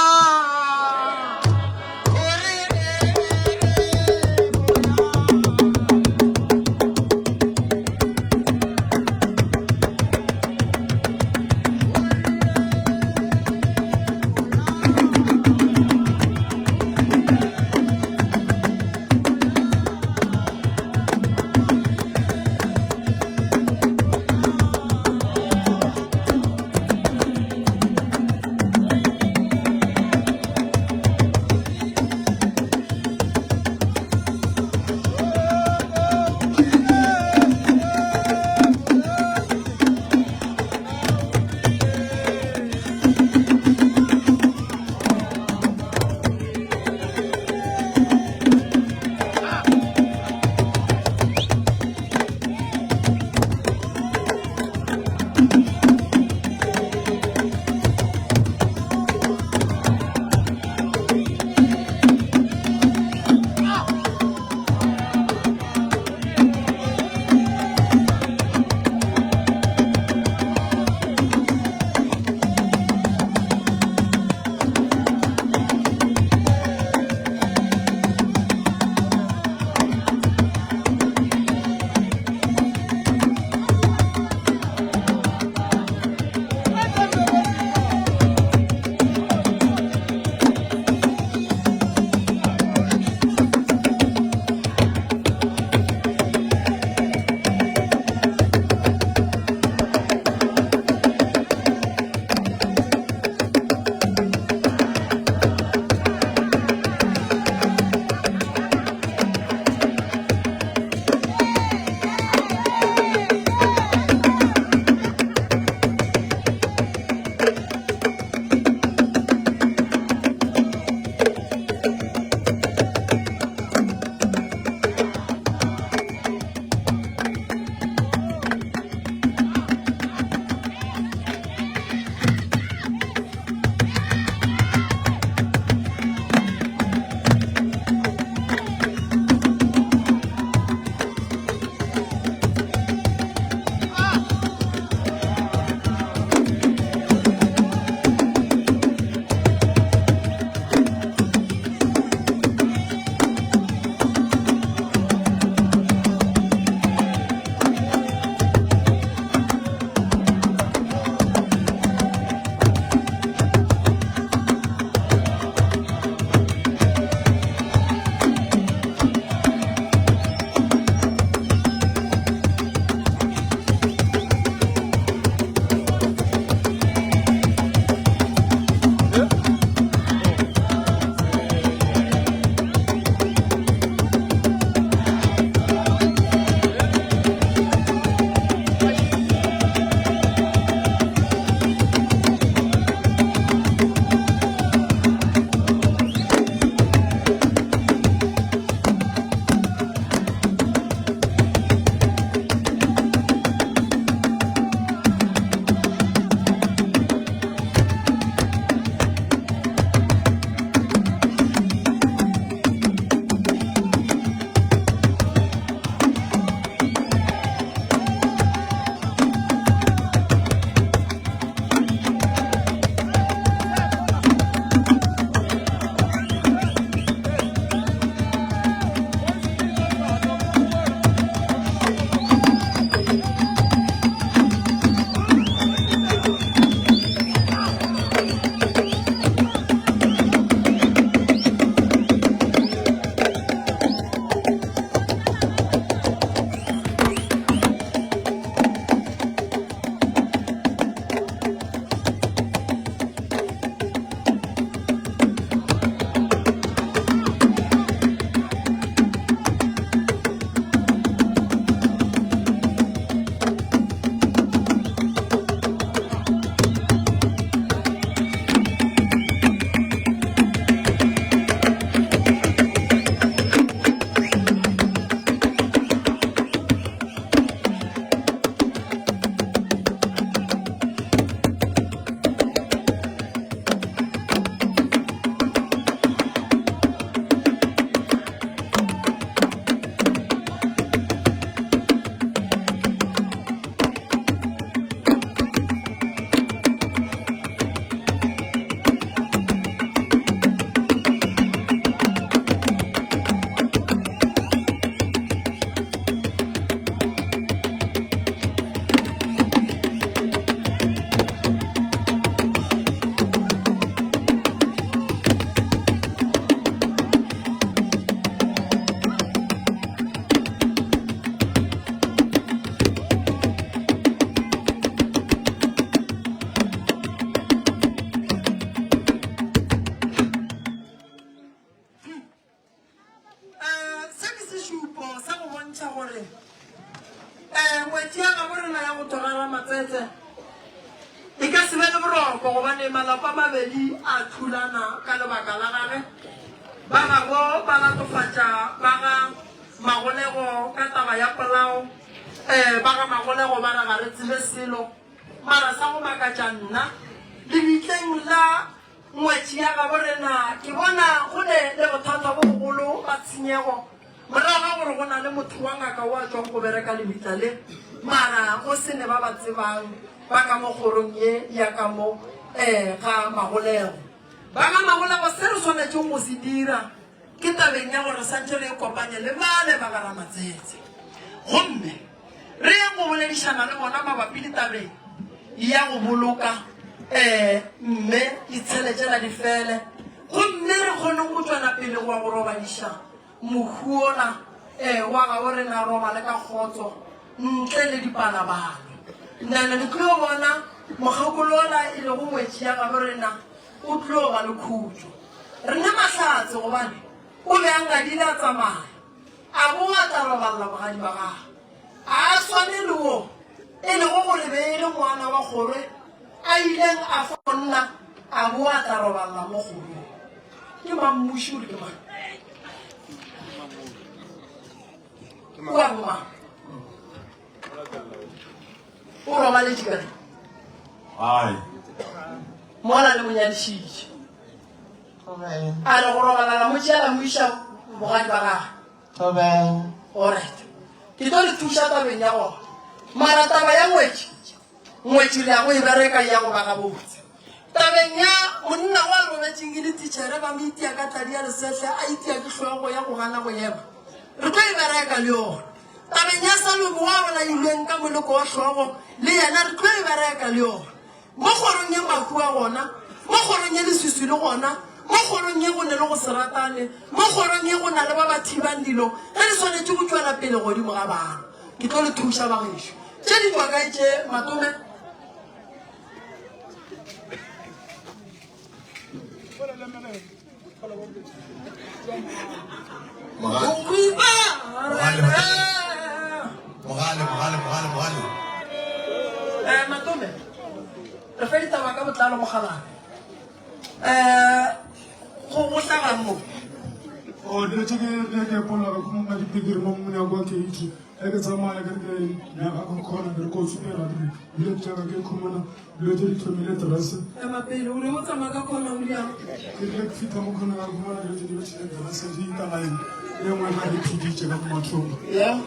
Ramatsetse e ka se be le boroko gobane malapa a mabedi a thulana ka lebaka la gage. Ba gabo ba latofatša ba ga Magolego ka taba ya polao. Ee, ba ga Magolego ba re ga re tsebe selo. Mara sa go makatša nna, lebitleng la ngwetši ya gabo rena ke bona go ne le bothata bo bogolo ba tshenyego morago ga gore go na le motho wa ngaka o a tšwang go bereka lebitla le, mara go se ne ba ba tsebang ba ka mo kgorong ye ya ka mo ga Magolego. Ba ga Magolego se re swanetšeng go se dira ke tabeng ya gore re santše re ikopanye le bale ba ga Ramatsetse gomme re ye go boledišana le bona mabapi le tabeng ya go boloka um mme ditshele tšela di fele gomme re kgone go tšwela pele go ya go robadiša mohu ola um wa gabo rena robale ka kgotso ntle le dipalabalo. Nana le tlo bona mokgekolo ola e lego ngwetši ya gabo rena o tlo ba le khutšo. Re ne mahlatse gobane o be a ngadile a tsamaya a boa a tla roballa bogadi ba gagwe. A a swane le wo e lego gore be e le ngwana wa kgorwe a ileng a fa monna a boa a tla roballa mo kgorong. Ke mang mmuši o re ke mang? O a bo mang? O robaletše kae? Gae. Mola le mo nyadišitše. A re go robala la mo tšea la mo iša bogadi ba gagwe. Alright. Ke tlo le thuša tabeng ya gona. Mara taba ya ngwetši, ngwetši re ya go e bereka e ya go ba gabotse. Tabeng ya monna wa robetšeng e le tichere ba mo itia ka tladi ya lesehle a itia ke hlogo ya go gana go ema. Re tlo e bereka le yona. Tabeng ya Salomo wa bolailweng ka moleko wa hlogo le yena re tlo e bereka le yona. Mo kgorong ye mahu a gona, mo kgorong ye leswiswi le gona, mo kgorong ye go ne le go se ratane, mo kgorong ye go na le ba ba thibang dilo ge di swanetše go tšwela pele godimo ga bana. Ke tlo le thuša bagešo. Tše di tšwa kae tše, Matome? Mogale, mogale, mogale, mogale. Eh, Matome, re fe ditaba ka botlalo mogalana. Eh, go go hlagang mo. O dilo tše ke ke ke polla ka khumana dipikiri mo monyako wa keiti. Ge ke tsamaya ke re ke nyaka go khona ke re ko tshupela dilo tša ka ke khumana Dilo tše di thomile terase. Ema pele, o re o tsamaya ka khona o diang? Ke rile ke fihla mo khona ka khumana dilo tše di bethile terase di ita line e nngwe ka di pheditše ka mo mahlong. Yeah.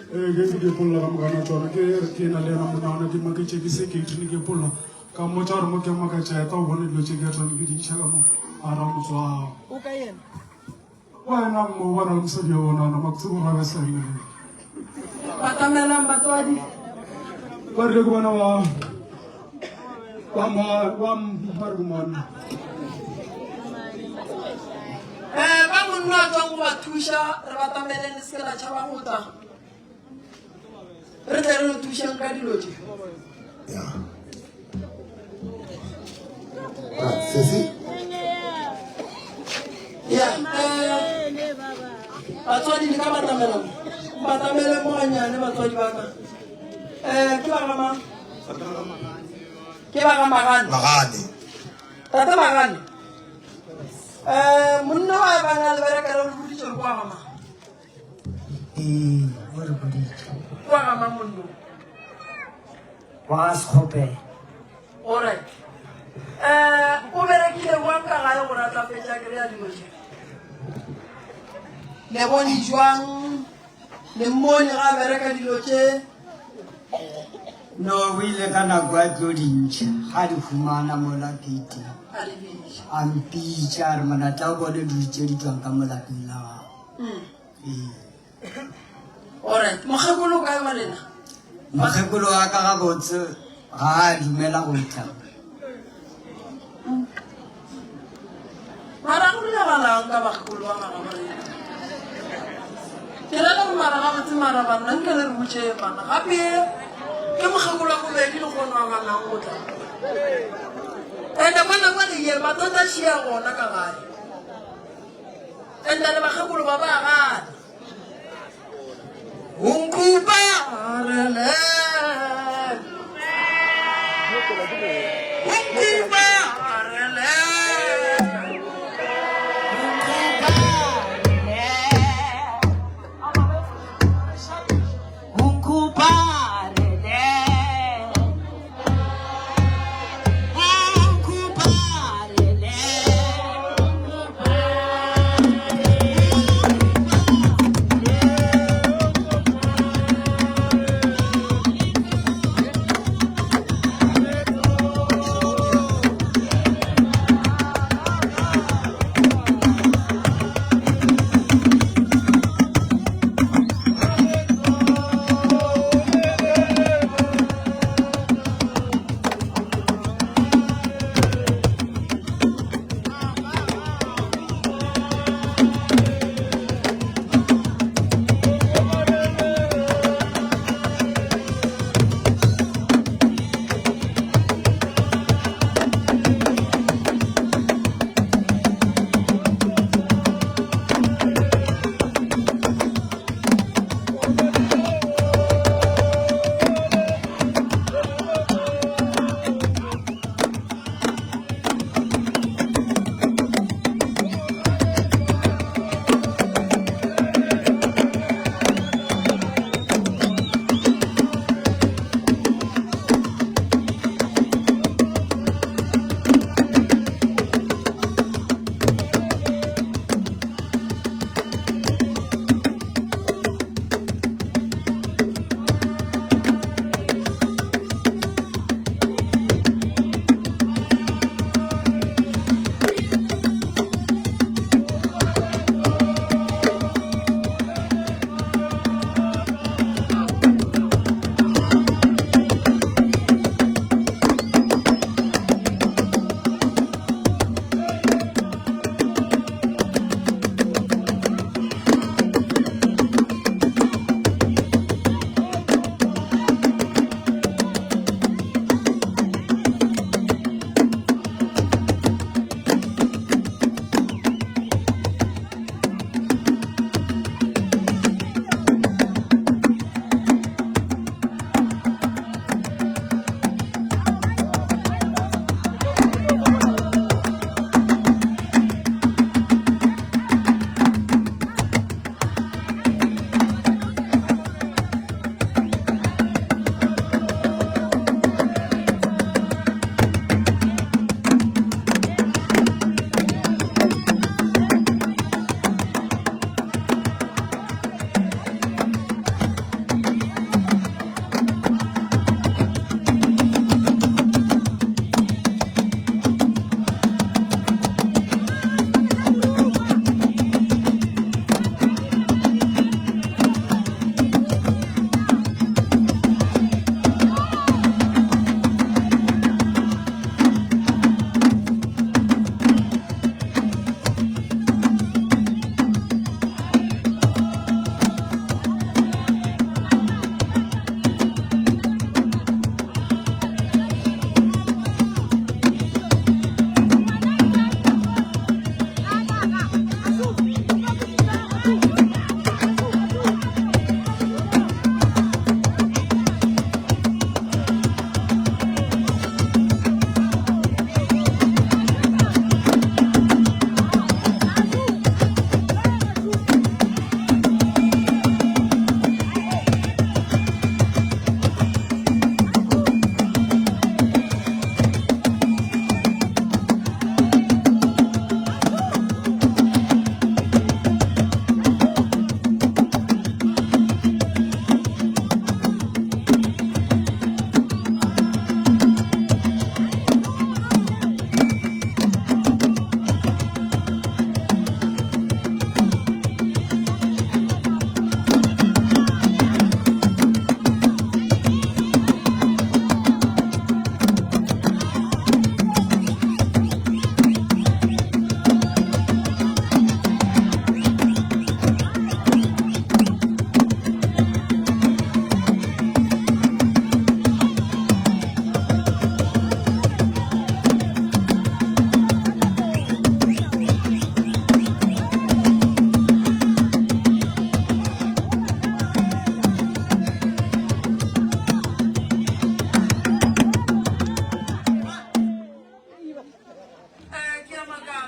Ee, ke ke epolla ka mogana tsona ke re ke na le yena monna ona ke maketše ke se ke ithune ke epolla ka mmotša gore mo ke makatša eta o bone dilo tše ke etang ke di ntšha ka mo a ra motswao. O ka yena? Wena mo bona le mosadi wa bona ona makutsebo ga ba sa ile. Batamelang batswadi. Ba rile ke bona ba ba ma ba ba re monna. Eh ba monna a tswang go ba thuša re batameleng le seke la tšhaba go tla. Re tle re le thušeng ka dilo tše. Ya. Ah, sesi. Ya, eh, batswadi le ka batamela mo. Batamele mo ganyane batswadi ba ka. Eh, ke ba ga mang? Ke ba ga Magane. Magane. Tate Magane. Eh, monna wa bana le bereka le boditše re kwa ga mang? Ee, o re boditše. Kwa ga mang monno? Wa ga Sekgopela. Alright. Eh, o berekile jwang ka gae gore a tla fetša kry-a dilo tše? Le bone jwang? Le mmone ga a bereka dilo tše? No, o ile ka nako a tlo di ntšha, ga di humana mola gate. A le bitša. A mpitša a re mona tla o bone dilo tše di tšwang ka mo lapeng la gago. Ee. Alright, mokgekolo o kae wa lena? Mokgekolo wa ka gabotse ga a dumela go tla. Mara go diragalang ka bakgekolo ba magabo rena? Ke ra le gore mara gabotse mara banna nke le re botše bana gape ke mokgekolo wa bobedi le kgono a ganang go tla. Ene bona kwa le ye mathata a šia gona ka gae. Enda le bakgekolo ba ba gana. Unkupa rele.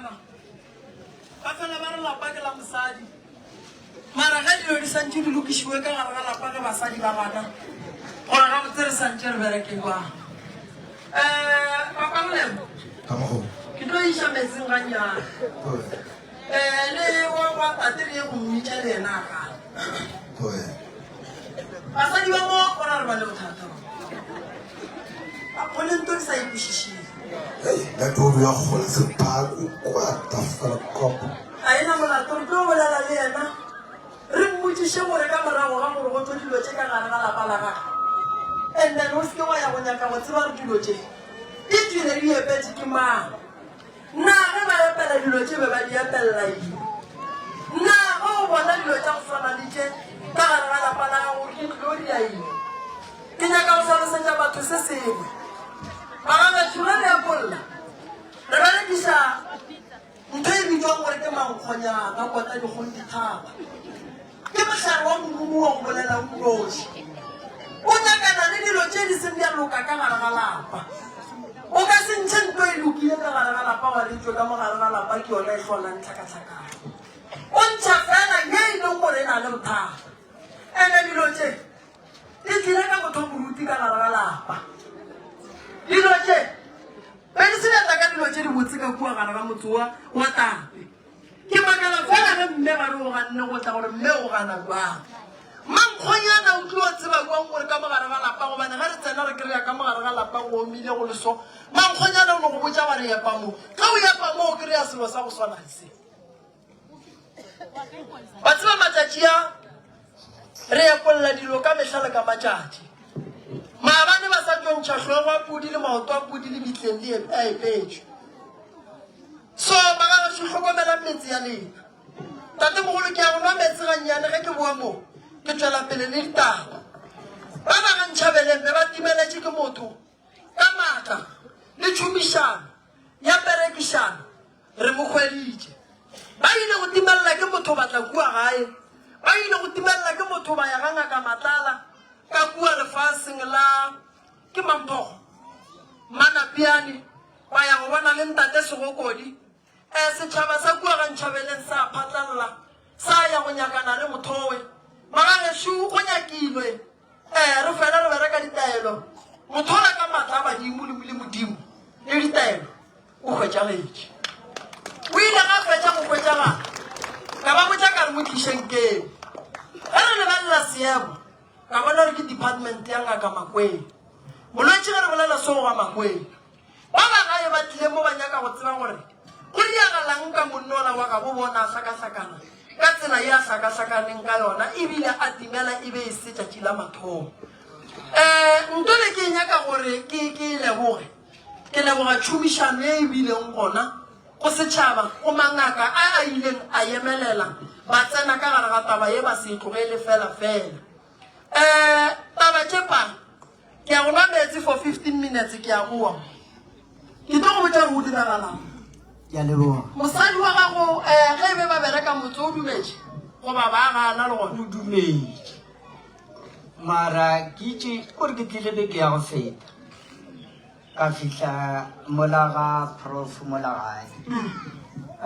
hlakana. Ba fela ba re lapa ke la mosadi. Mara ge dilo di santše di lokišiwe ka gare ga lapa ge basadi ba gana gore gabotse re santše re bereke jwang. Um papa Molemo, ke tlo iša meetseng gannyane. Um le wa wa tate re ye go mmitša le yena a gana. Basadi ba mo go ra re ba le bothata ba. Go le nto ke sa e kwešišeng. Ntate o be a kgole sephako kwa Tafelkop. Ga e na molato, re tlo bolela le yena re mmotšiše gore ka morago ga gore go tšwe dilo tše ka gare ga lapa la gagwe and then o seke wa ya go nyaka go tseba gore dilo tše di tšwile di epetše ke mang. Na ge ba epela dilo tše be ba di epelela eng? Na ge o bona dilo tša go swana le tše ka gare ga lapa la gago di tlo dira eng? Ke nyaka go hlalosetša batho se sengwe. Bagabešo, ge re epolla, re berekiša ntho e bitšwang gore ke mankgonyana, kota dikgong dithaba. Ke mohlare wa morumo wa go bolela o nnoši. O nyakana le dilo tše di seng bja loka ka gare ga lapa. O ka se ntšhe nto e lokile ka gare ga lapa wa re tšwe ka mo gare ga lapa ke yona e hlolang tlhakatlhakano. O ntšha fela ye e leng gore e na le bothata. Ene dilo tše di tlile ka motho moruti ka gare ga lapa. Dilo tše be di se bja tla ka dilo tše dibotse ka kua gare ga motse wa wa Tape. Ke makala fela ge mme ba re o ganne go tla gore mme o gana jwang. Mankgonyana o tlo tseba jwang gore ka mogare ga lapa gobane ge re tsena re kry-a ka mogare ga lapa go omile go le so. Mankgonyana o no go botša wa re epa mo. Ge o epa mo o kry-a selo sa go swana le se. Wa tseba matšatši a re epolla dilo ka mehla le ka matšatši. Maabane ba sa tšo ntšha hlogo a pudi le maoto a pudi lebitleng le a epetšwe. So bagagešo hlokomelang metse ya lena. Tatemogolo ke ya go nwa meetse gannyane ge ke boa mo ke tšwela pele le ditaba. Ba ba ga Ntšhabeleng be ba timeletše ke motho ka maatla le tšhomišano ya perekišano re mo hweditše. Ba ile go timelela ke motho ba tla kua gae. Ba ile go timelela ke motho ba ya ga ngaka Matlala ka kua lefaseng la ke Mamphogo, Manapiane, ba ya go bona le ntate Segokodi. E, setšhaba sa kua ga Ntšhabeleng sa phatlalla sa ya go nyakana le mothowe. Magagešo go nyakilwe. E, re fela re bereka ditaelo. Mothola ka maatla a badimo le, le Modimo le ditaelo o hwetšagetše. O ile ga fetša go hwetšagala ka ba botša ka re mo tlišeng keng. Ge re lebelela seemo ka bona gore ke department ya ngaka Makweng. Molwetši ge re bolela so ga Makweng. Ba ba gae ba tlile mo ba nyaka go tseba gore go diagalang ka monnola wa gabo bona a hlakahlakana ka tsela ye a hlakahlakaneng ka yona ebile a timela e be e se tšatši la mathomo. Um nto le ke e nyaka gore ke ke e leboge ke leboga tšhomišano ye e bileng gona go setšhaba go mangaka a a ileng a emelela ba tsena ka gare ga taba ye ba se e tlogele fela fela. Um taba tše pa Ke ya go nwa meetse for 15 minutes ke ya boa. Ke tlo go botša gore go diragalang. Ke a leboga. Mosadi wa gago um ge e be ba bereka motse o dumetše goba ba gana le gona? O dumetše. Mara ke itše gore ke tlile beke ya go feta ka fihla mola ga prof mola gae.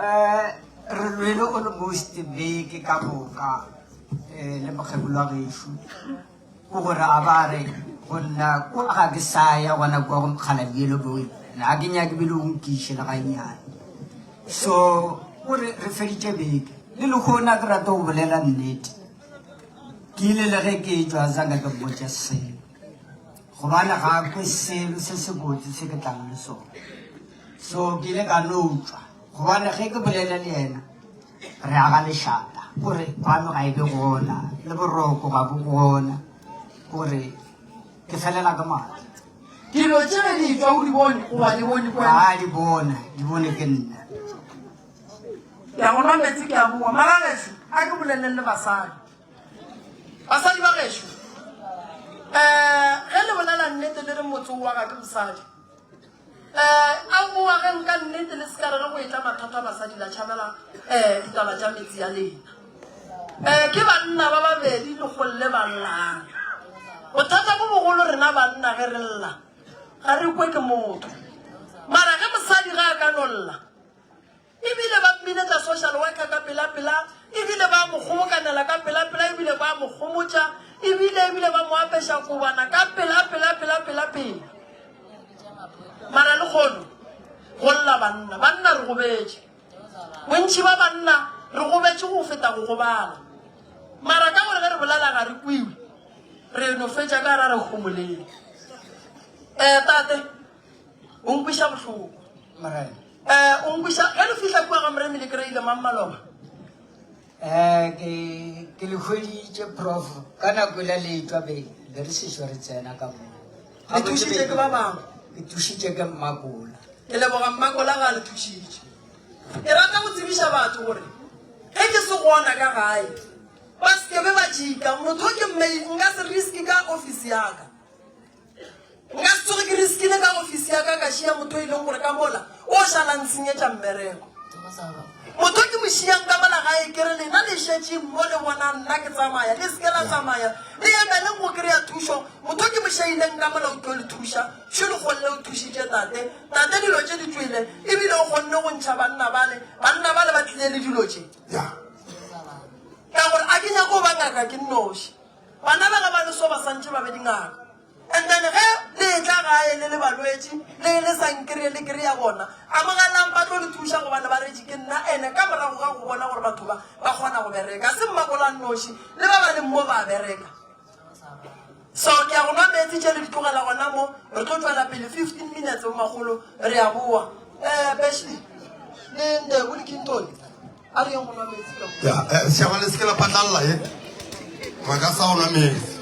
Um re lwele almost beke ka moka um le mokgekolo wa gešo. Ke gore a ba re go nna kwa ga ke sa ya gona kwa go mokgalabjelo boy ga ke nyake bile o nkiše le gannyane. So gore re feditše beke le lehono a ke rate go bolela nnete. Ke ile le ge ke tšwa zanka ke mmotša selo gobane ga a kwe selo se sebotse se ke tlang le sona. So ke ile ka no tšwa gobane ge ke bolela le yena Re aga lešata gore kwano ga e be gona le boroko ga bo gona gore ke felela ka maatla. Dilo tše ge di etšwa o di bone goba di bone ke wena? Ga di bona, di bone ke nna. Ke a go nwa meetse ke a boa. Mara gešo a ke boleleng le basadi. Basadi ba gešo um ge le bolela nnete le re motse o aga ke mosadi. Eh, aowa ge nka nnete le se ka re ge go etla mathata basadi la tšhabela eh, ditaba tša metse ya lena. Eh, ke banna ba babedi lekgolle ba llang. Bothata bo bogolo rena banna ge re lla ga re kwe ke motho. Mara ge mosadi ga a ka no lla. social worker ka pelapela ebile ba mo kgobokanela ka pelapela ebile ba mo gomotša ebile ebile ba mo apeša kobana ka pelapela pela pela pela. Mara lekgono go lla banna, banna re gobetše. Bontši ba banna re gobetše go feta go gobala. Mara ka gore ge re bolela ga re kwiwe, re no fetša ka ra re homoleng. Eh tate, o nkwiša bohloko. Morena. Eh o nkwiša ge le fihla kua ga Moremi le kry-ile mang maloba? Eh ke ke le hweditše prof ka nako ela le etšwa be be re sešo re tsena ka mo. Le thušitše ke ba bangwe? Ke thušitše ke Mmakola. Ke leboga Mmakola ga le thušitše. Ke rata go tsebiša batho gore ge ke se gona ka gae ba se ke be ba tšika motho ke mmei nka se riske ka office ya ka. Nka se tsoge ke riskile ka ofisi ya ka ka šia motho e leng gore ka mola o šala ntshenyetša mmereko. Motho ke mo šiang ka mola gae ke re lena le šetše mo le bona nna ke tsamaya le seke la tsamaya le emeleng go kry-a thušo. Motho ke mo šaileng ka mola o tlo le thuša šo le kgonne o thušitše tate. Tate dilo tše di tšwele ebile o kgonne go ntšha banna bale. Banna bale ba tlile le dilo tše. Ka gore a ke nyake go ba ngaka ke nnoši. Bana ba ge ba le so ba santše ba be dingaka. And then ge le etla gae le le balwetši le le sa nkry-e le kry-a bona, amogelang ba tlo le thuša gobane ba retše ke nna. Ene ka morago ga go bona gore batho ba ba kgona go bereka, se mmakola nnoši le ba ba leng mo ba bereka. So ke ya go nwa meetse tše le di tlogela gona mo, re tlo tšwela pele 15 minutes bomakgolo re a boa. Eh Beshley le Ndebu le Kintone. A re yeng go nwa meetse ka Ya, eh, setšhaba le se ke la phatlalla ye. Re ka sa go nwa meetse.